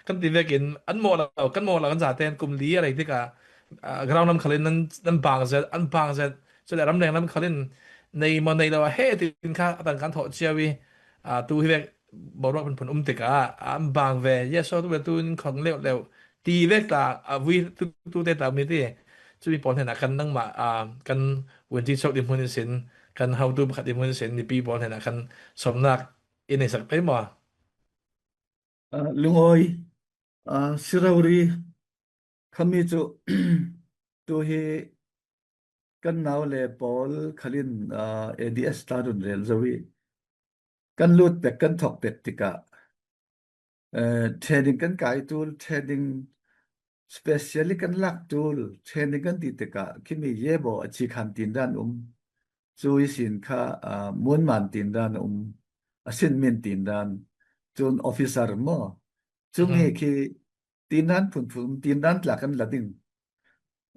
kan ti vekin an mawh lo, kan mawh lo, kan zate an kum li a lei tikah, ah, ground lam khal in nan, nan bang zet, an bang zet. Cule ramleng lam khal in nei maw nei lo a he tin kha a tangka an thawh cio i, ah, tu hi vek boruak phunphun um tikah a bang ve, yes, so tu ve tu in khong leuh leuh ti vek ta, a vui tu tu te ta mi ti. Cumi pawl hnenah kan nangmah, a, kan vunci chok ding hmun in sin, kan hotu pakhat ding hmun in sin, mipi pawl hnenah kan sawmnak in ei sak pei maw? Ah, lungawi, ah, si rori, khami cu tu hi kan nau le pawl khalin, ah, A D S ta run rel zo i kan lut pek, kan thok pek tikah, eh, training kan kai tul, training specially kan lak tul, training kan ti tikah khimi yebo a ci khan tin dan um. Cu ihsin kha, ah, munman tin dan a um, a sin min tin dan, cun officer maw? Cumi khi tin dan phunphun, tin dan tla kan la ding.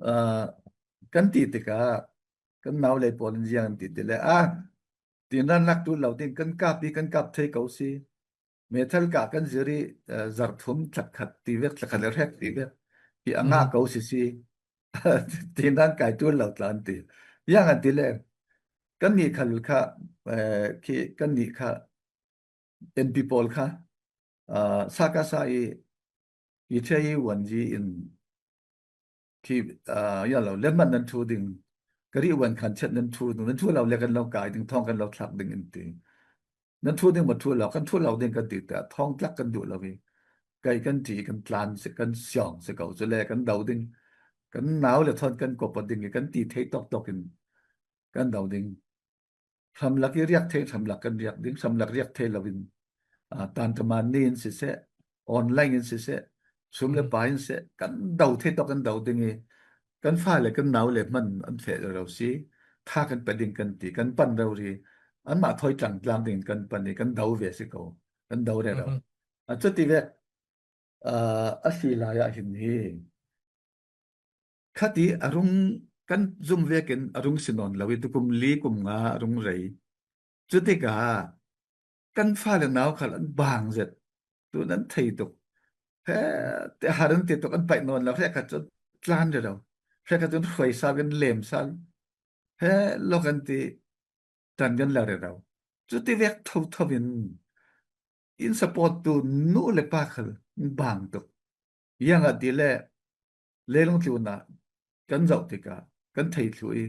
Ah, kan ti tikah kan nau lei pawl in ziang an ti ti le, ah, tin dan lak tu lo ding, kan kap i kan kap thei ko si. Meithal kah kan zir i, eh, zarh thum thlak khat ti vek, thlak khat le hrek ti vek hi a ngah ko sisi. Tin dan kai tul lo tla an ti. Yang an ti le, kan nih khal kha, eh, khi kan nih kha, N P pawl kha, ah, sa ka sa i, i thei i wan zi in, khi, ah, ya lo, le man nan thu ding, ka rih wan khan chet nan thu ding, nan thu lo le kan lo kai ding, thawng kan lo thlak ding in ti. Nan thu ding ma thu lo, kan thu lo ding kan ti ta, thawng tlak kan duh lo i. Kai kan ti, kan tlan si, kan siawng si ko, cu le kan do ding, kan nau le thawn kan kop ding i, kan ti thei tawk tawk in kan do ding. Hramlak i riak thei, hramlak kan riak ding, hramlak riak thei lo in, ah, tantaman ni in siseh, online in siseh, sum le pai in seh, kan do thei tawk kan do ding i, kan fa le kan nau le hman an feh rero si, tha kan pe ding kan ti, kan pan rori, anmah thawi tlang tlang ding kan pan i, kan do ve si ko, kan do rero. A cuti vek, ah, a si lai ah hin hi. Khati a rung kan zum vekin a rung si nawn lo i, tukum li kum nga a rung rei. Cutikah kan fale nau khal an bang zet. Tu nan thei tuk. He, te har an ti tuk, an paih nawn lo, hrekhat cun tlan rero. Hrekhat cun hruai sal, kan lem sal. He, lo kan ti, tan kan la rero. Cuti vek thotho in in support tu nu le pa khal an bang tuk. Yang ah ti le, leilung tlun ah kan zoh tikah kan thei thlu i,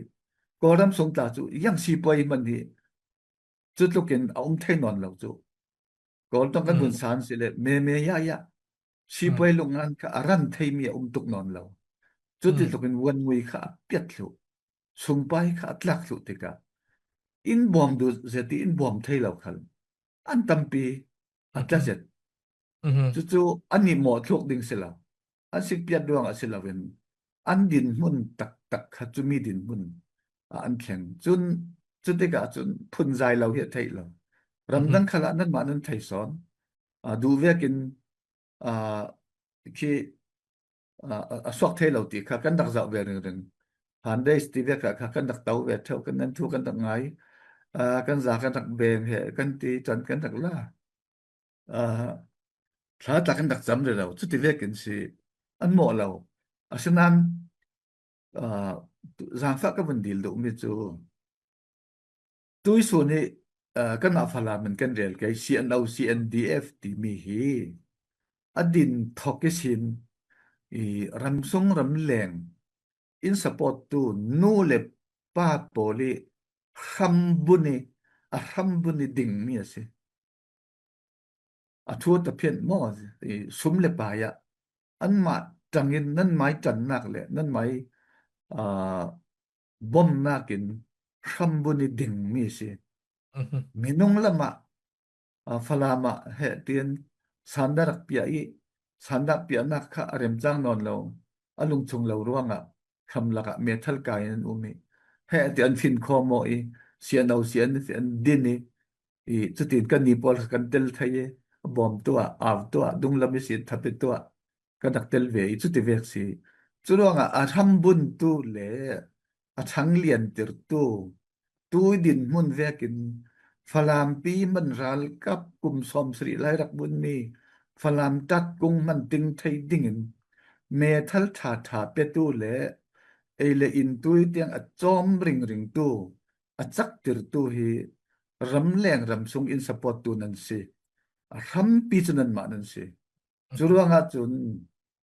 Kawlram sung tla cu yang sipuai man hi cutlukin a um thei nawn lo cu. Kawl tong kan vun san si le, me me ya ya sipuai lungan kha a ran theimi a um tuk nawn lo. Cuti tlukin vuan ngui kha a piat thlu, sumpai kha a tlak thlu tikah in bawm duh zet i in bawm thei lo khal an tampi a tla zet. Cucu annih mawh thluk ding si lo, an sikpiat ruang ah si loin an dinhmun taktak kha cumi dinhmun ah an thleng. Cun cutikah cun phunzai lo hi a theih lo. Ramdang khalah nanmah nan thei sawn. Aa, duh vekin, aa, khi, aa, a suak thei lo ti kha kan rak zoh ve ringring. Handays ti vek ah kha kan rak to ve theu, kan nan thu kan rak ngai. Aa, kan za kan rak beng he kan ti can kan rak la. Aa, thla tla kan rak cam rero, cuti vekin si an mawh lo. Asinain, aa, zaangfah ka vun dil duhmi cu tuisun i, aa, kanmah Falam in kan rel kei C N O, C N D F timi hi a din thok ihsin i ramsung ramleng in support tu nu le pa pawl i hrambun i, a hrambun i dingmi a si. A thu a phian maw, i sum le pai ah anmah tangin nan mai tannak le nan mai, aa, bomnak in hrambun i dingmi a si. Minung lamah, aa, Falam ah he tian sandak rak piah i, sandak piahnak kha a remcang nawn lo, a lungchung lo ruangah hramlak ah meithal kai in an um i, he ti an fin khawm aw i, sian o sian an din i, i cutin kan ni pawl kha kan tel thei i, a bawm tuah, au tuah, dunglam i si thapi tuah kan rak tel ve i, cuti vek si. Curuangah a hrambuntu le a ṭhangliantir tu, tui dinhmun vekin Falampi man ralkap kum sawm sarih lai rak bunmi Falam tat kung hman ting thei dingin meithal ṭha ṭha petu le ei le in tui tiang a cawm ringringtu, a caktirtu hi ramleng ramsung in support tu nan si. a hrampi cu nanmah nan si. Cu ruangah cun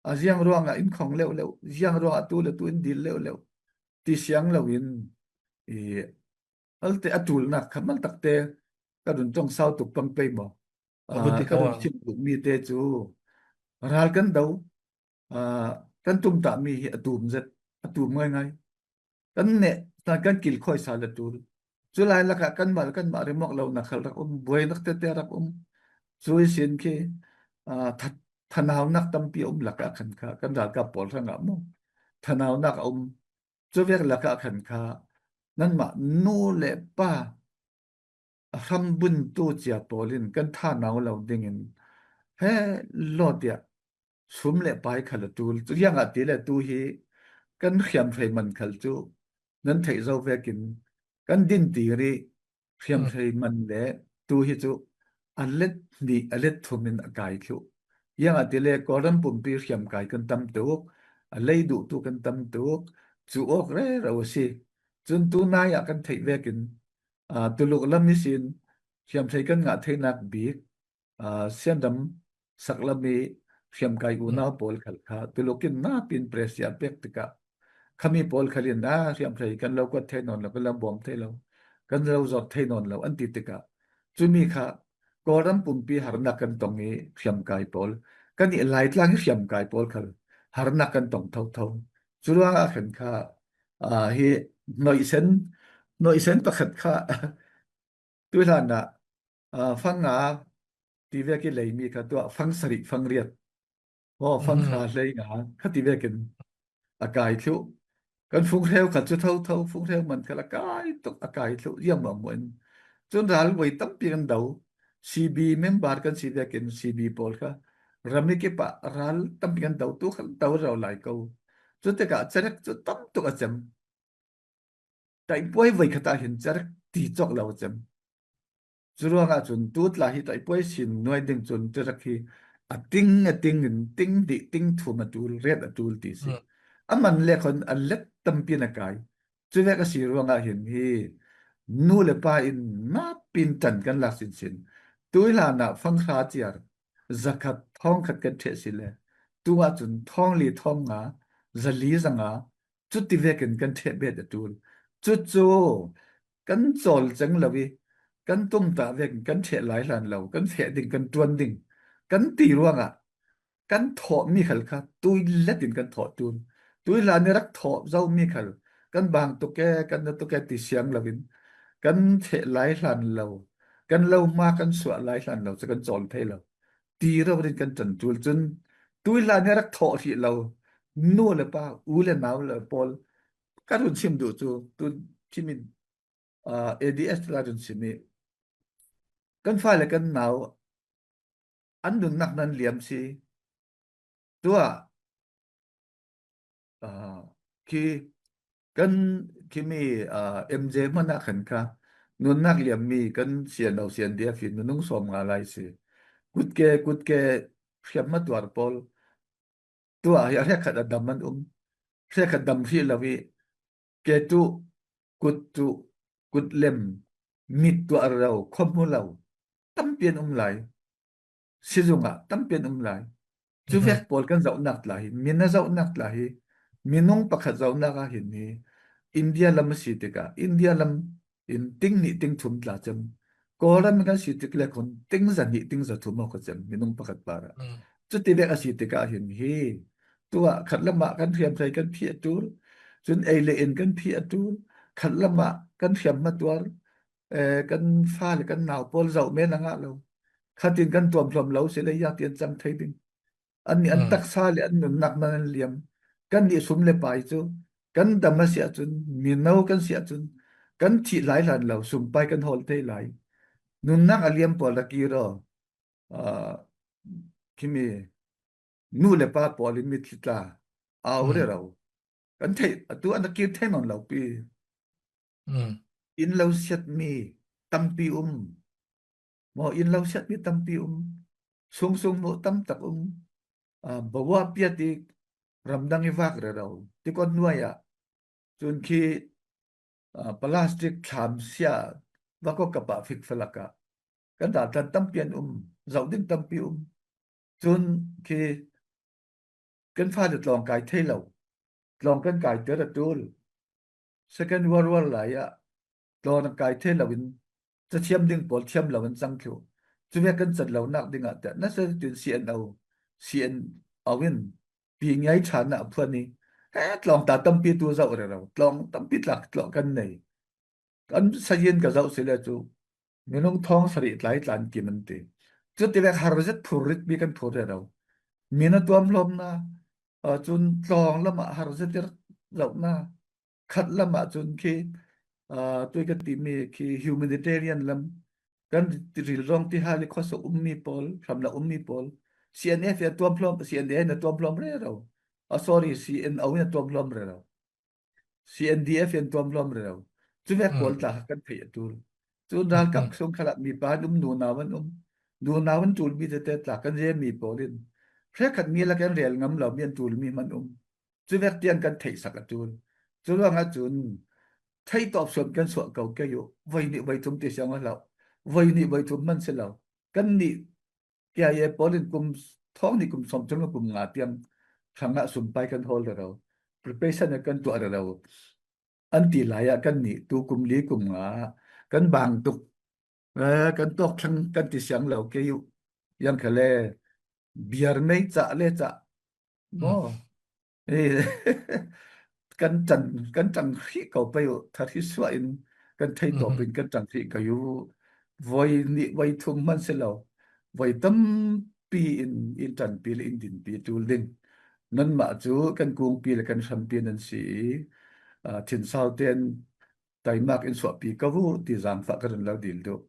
a ziang ruangah in khong leuh leuh, ziang ruangah tu le tu in dil leuh leuh ti siang loin i alte a tulnak kha maltakte ka run ṭong sau tuk pang pei maw? Ka run chim tuk mi te cu ral kan do, aa, kan tumtahmi hi a tum zet, a tum ngaingai. Kan neh, kan kilkhawi sa le tul. Cu lai lakah kanmah le kanmah remawk lonak khal rak um, buainak tete rak um. Cu ihsin khi, aa, tha-, thanaunak tampi a um lakah khan kha, kan ralkap pawl hrangah maw thanaunak a um. Cu vek lakah khan kha, nanmah nu le pa a hrambuntu cia pawl in kan thanau lo dingin he law tiah sum le pai khal a tul. Cu ziangah ti le tu hi kan hriamhrei man khal cu nan theih zo vekin kan din ti rih hriamhrei man le tu hi cu a let hnih a let thum in a kai thluh. Ziangah ti le Kawlram pumpi hriamkai kan tam tuk, a lei duhtu kan tam tuk, cu awk rero a si. Cun tunai ah kan theih vekin, aa, Tuluk lam ihsin hriamhrei kan ngah theinak bik, aa, Sianram saklam i hriamkai unau pawl khal kha Tuluk in napin press i a pek tikah khami pawl khal in, aa, hriamhrei kan lo kuat thei nawn lo, kan lo bawm thei lo, kan lo zawt thei nawn lo an ti tikah cumi kha Kawlram pumpi harnak kan tong i hriamkai pawl, kan i Laitlang i hriamkai pawl khal harnak kan tong thotho. Cu ruangah khan kha, aa, hi hnoihsen, hnoihsen pakhat kha tu hlanah, aa, fang nga ti vek i leimi kha tuah fang sarih fang riat. Aw, fang hra hlei nga kha ti vekin a kai thluh. Kan funghreu kha cu thotho, funghreu man khal a kai tuk, a kai thluh, ziang muahmuah in. Cun ral voi tampi kan do, C B member kan si vekin C B pawl kha ram i kip ah ral tampi kan do, tu khan do rero lai ko. Cu tikah cerek cu tam tuk a cem. Taihpuai voi khat ah hin cerek ti cawk lo a cem. Cu ruangah cun tu tla hi taihpuai sin nuai ding cun cerek hi a ting, a ting in ting hnih, ting thum a tul, riat a tul ti si. A man le khon a let tampi in a kai. Cu vek a si ruangah hin hi nu le pa in napin ṭan kan lak sinsin. Tui hlanah fang hra ciar zakhat thawng khat kan ṭheh si le tu ah cun thawng li, thawng nga, zali, zanga, cuti vekin kan ṭheh bet a tul. Cucu kan cawl ceng lo i kan tumtah vekin kan ṭheh lai hlan lo, kan feh ding, kan ṭuan ding kan ti ruangah kan thawhmi khal kha tui let in kan thawh tul. Tui hlan i rak thawh zomi khal kan bang tuk e, kan na tuk e ti siang loin kan ṭheh lai hlan lo, kan lo hma kan suah lai hlan lo cu kan cawl thei lo. Ti rori in kan ṭan ṭul cun tui hlan i rak thawh hrih lo nu le pa, u le nau le pawl, ka run chim duh cu tu chim in, aa, A D S tla run chim i kan fale kan nau an nunnak nan liam si. Tuah, aa, khi kan khimi, aa, M J hmanh ah khan kha nunnak liammi kan sian lo sian dia fi nunung sawm nga lai si. Kutke, kutke hriamhma tuar pawl tuah hi a hrekkhat a dam an um. Hrekkhat dam hrih lo i ketuh, kuttuh, kutlem, mit tuah rero, khuahmu lo tampi an um lai. Sizung ah tampi an um lai. Cu vek pawl kan zohnak tla hi, mi na zohnak tla hi, minung pakhat zohnak ah hin hi India lam a si tikah India lam in ting hnih ting thum tla cem. Kawlram kan si tik le khun ting zahnih ting zathum awk a cem minung pakhat par ah. Cuti vek a si tikah hin hi tuah khat lam ah kan hriamhrei kan phih a ṭul, cun ei le in kan phih a ṭul, khat lam ah kan hriamhma tuar, eh, kan fale kan nau pawl zoh men a ngah lo. Khatin kan tuamhluam lo si le ziangtin cang thei ding. Annih an taksa le an nunnak nan an liam. Kannih sum le pai cu kan dam a si ahcun, mino kan si ahcun, kan thih lai hlan lo, sumpai kan hawl thei lai. Nunnak a liam pawl a kir aw, aa, khimi nu le pa pawl in mitthli tla au rero kan theih, atu an a kir thei nawn lo pi. Inn lo siatmi tampi um. Maw, inn lo siatmi tampi um. Sungsung hmuh tam tak um. Aa, bawa pia ti ramdang i vak rero. Tikon hnuai ah cun khi, aa, plastic thlam sia vak aw kap ah fik falak ah kan daltan tampi an um. zoh ding tampi um. Cun khi kan fale tlawng kai thei lo, tlawng kan kai ter a tul. Second World War lai ah tlawng kai thei lo in, cathiam ding pawl thiam lo in cang thluh. Cuvek kan cat lo nak dingah tiah nasa tin C N O, C N O in pi ngai ṭhan ah a phuan i, he tlawng ta tampi tu zoh rero, tlawng tampi tlak tlawh kan nei. Kan sayin ka zoh si le cu minung thawng sarih tlai tlan kim an ti. Cutivek har zet phur rit mi kan phur rero. Min a tuamhlawmna, aa, cun tlawng lamah har zet i zohna, khat lamah cun khi, aa, tui ka timi khi humanitarian lam kan rilrawng ti hal i khuasa ummi pawl, hramlak ummi pawl, C N F in a tuamhlawm, C N A in a tuamhlawm rero. A, sorry, C N O in a tuamhlawm rero. C N D F in tuamhlawm rero. Cuvek pawl tla kha kan theih a tul. Cun ralkap sung khalah mipa an um, nunau an um. Nunau an ṭulmi tete tla kan relmi pawl in hrekkhat mi lak an rel ngam lo mi an ṭulmi hman um. Cuvek tiang kan theihsak a tul. Curuangah cun theitawp suan kan suah ko kei uh. Voi nih voi thum ti siang a hlah. Voi nih voi thum hman si lo. Kannih K I A pawl in kum thawng nih kum sawm thum le kum nga tiang hrangah sumpai kan hawl rero, preparation kan tuah rero an ti lai ah kannih tu kum li kum nga kan bang tuk, eh, kan tawk thlang kan ti siang lo kei uh. Yang kha le biar mei cah le cah maw? Eh, kan can, kan cang hrih ko pei uh, thar hi suah in kan thei tawp in kan cang hrih ko uh. Voi nih voi thum hman si lo, voi tampi in in ṭanpi le in dinpi ṭul ding. Nanmah cu kan kungpi le kan hrampi nan si i, aa, thinsau tein taimak in suahpi ko uh ti zaangfah ka run lo dil duh.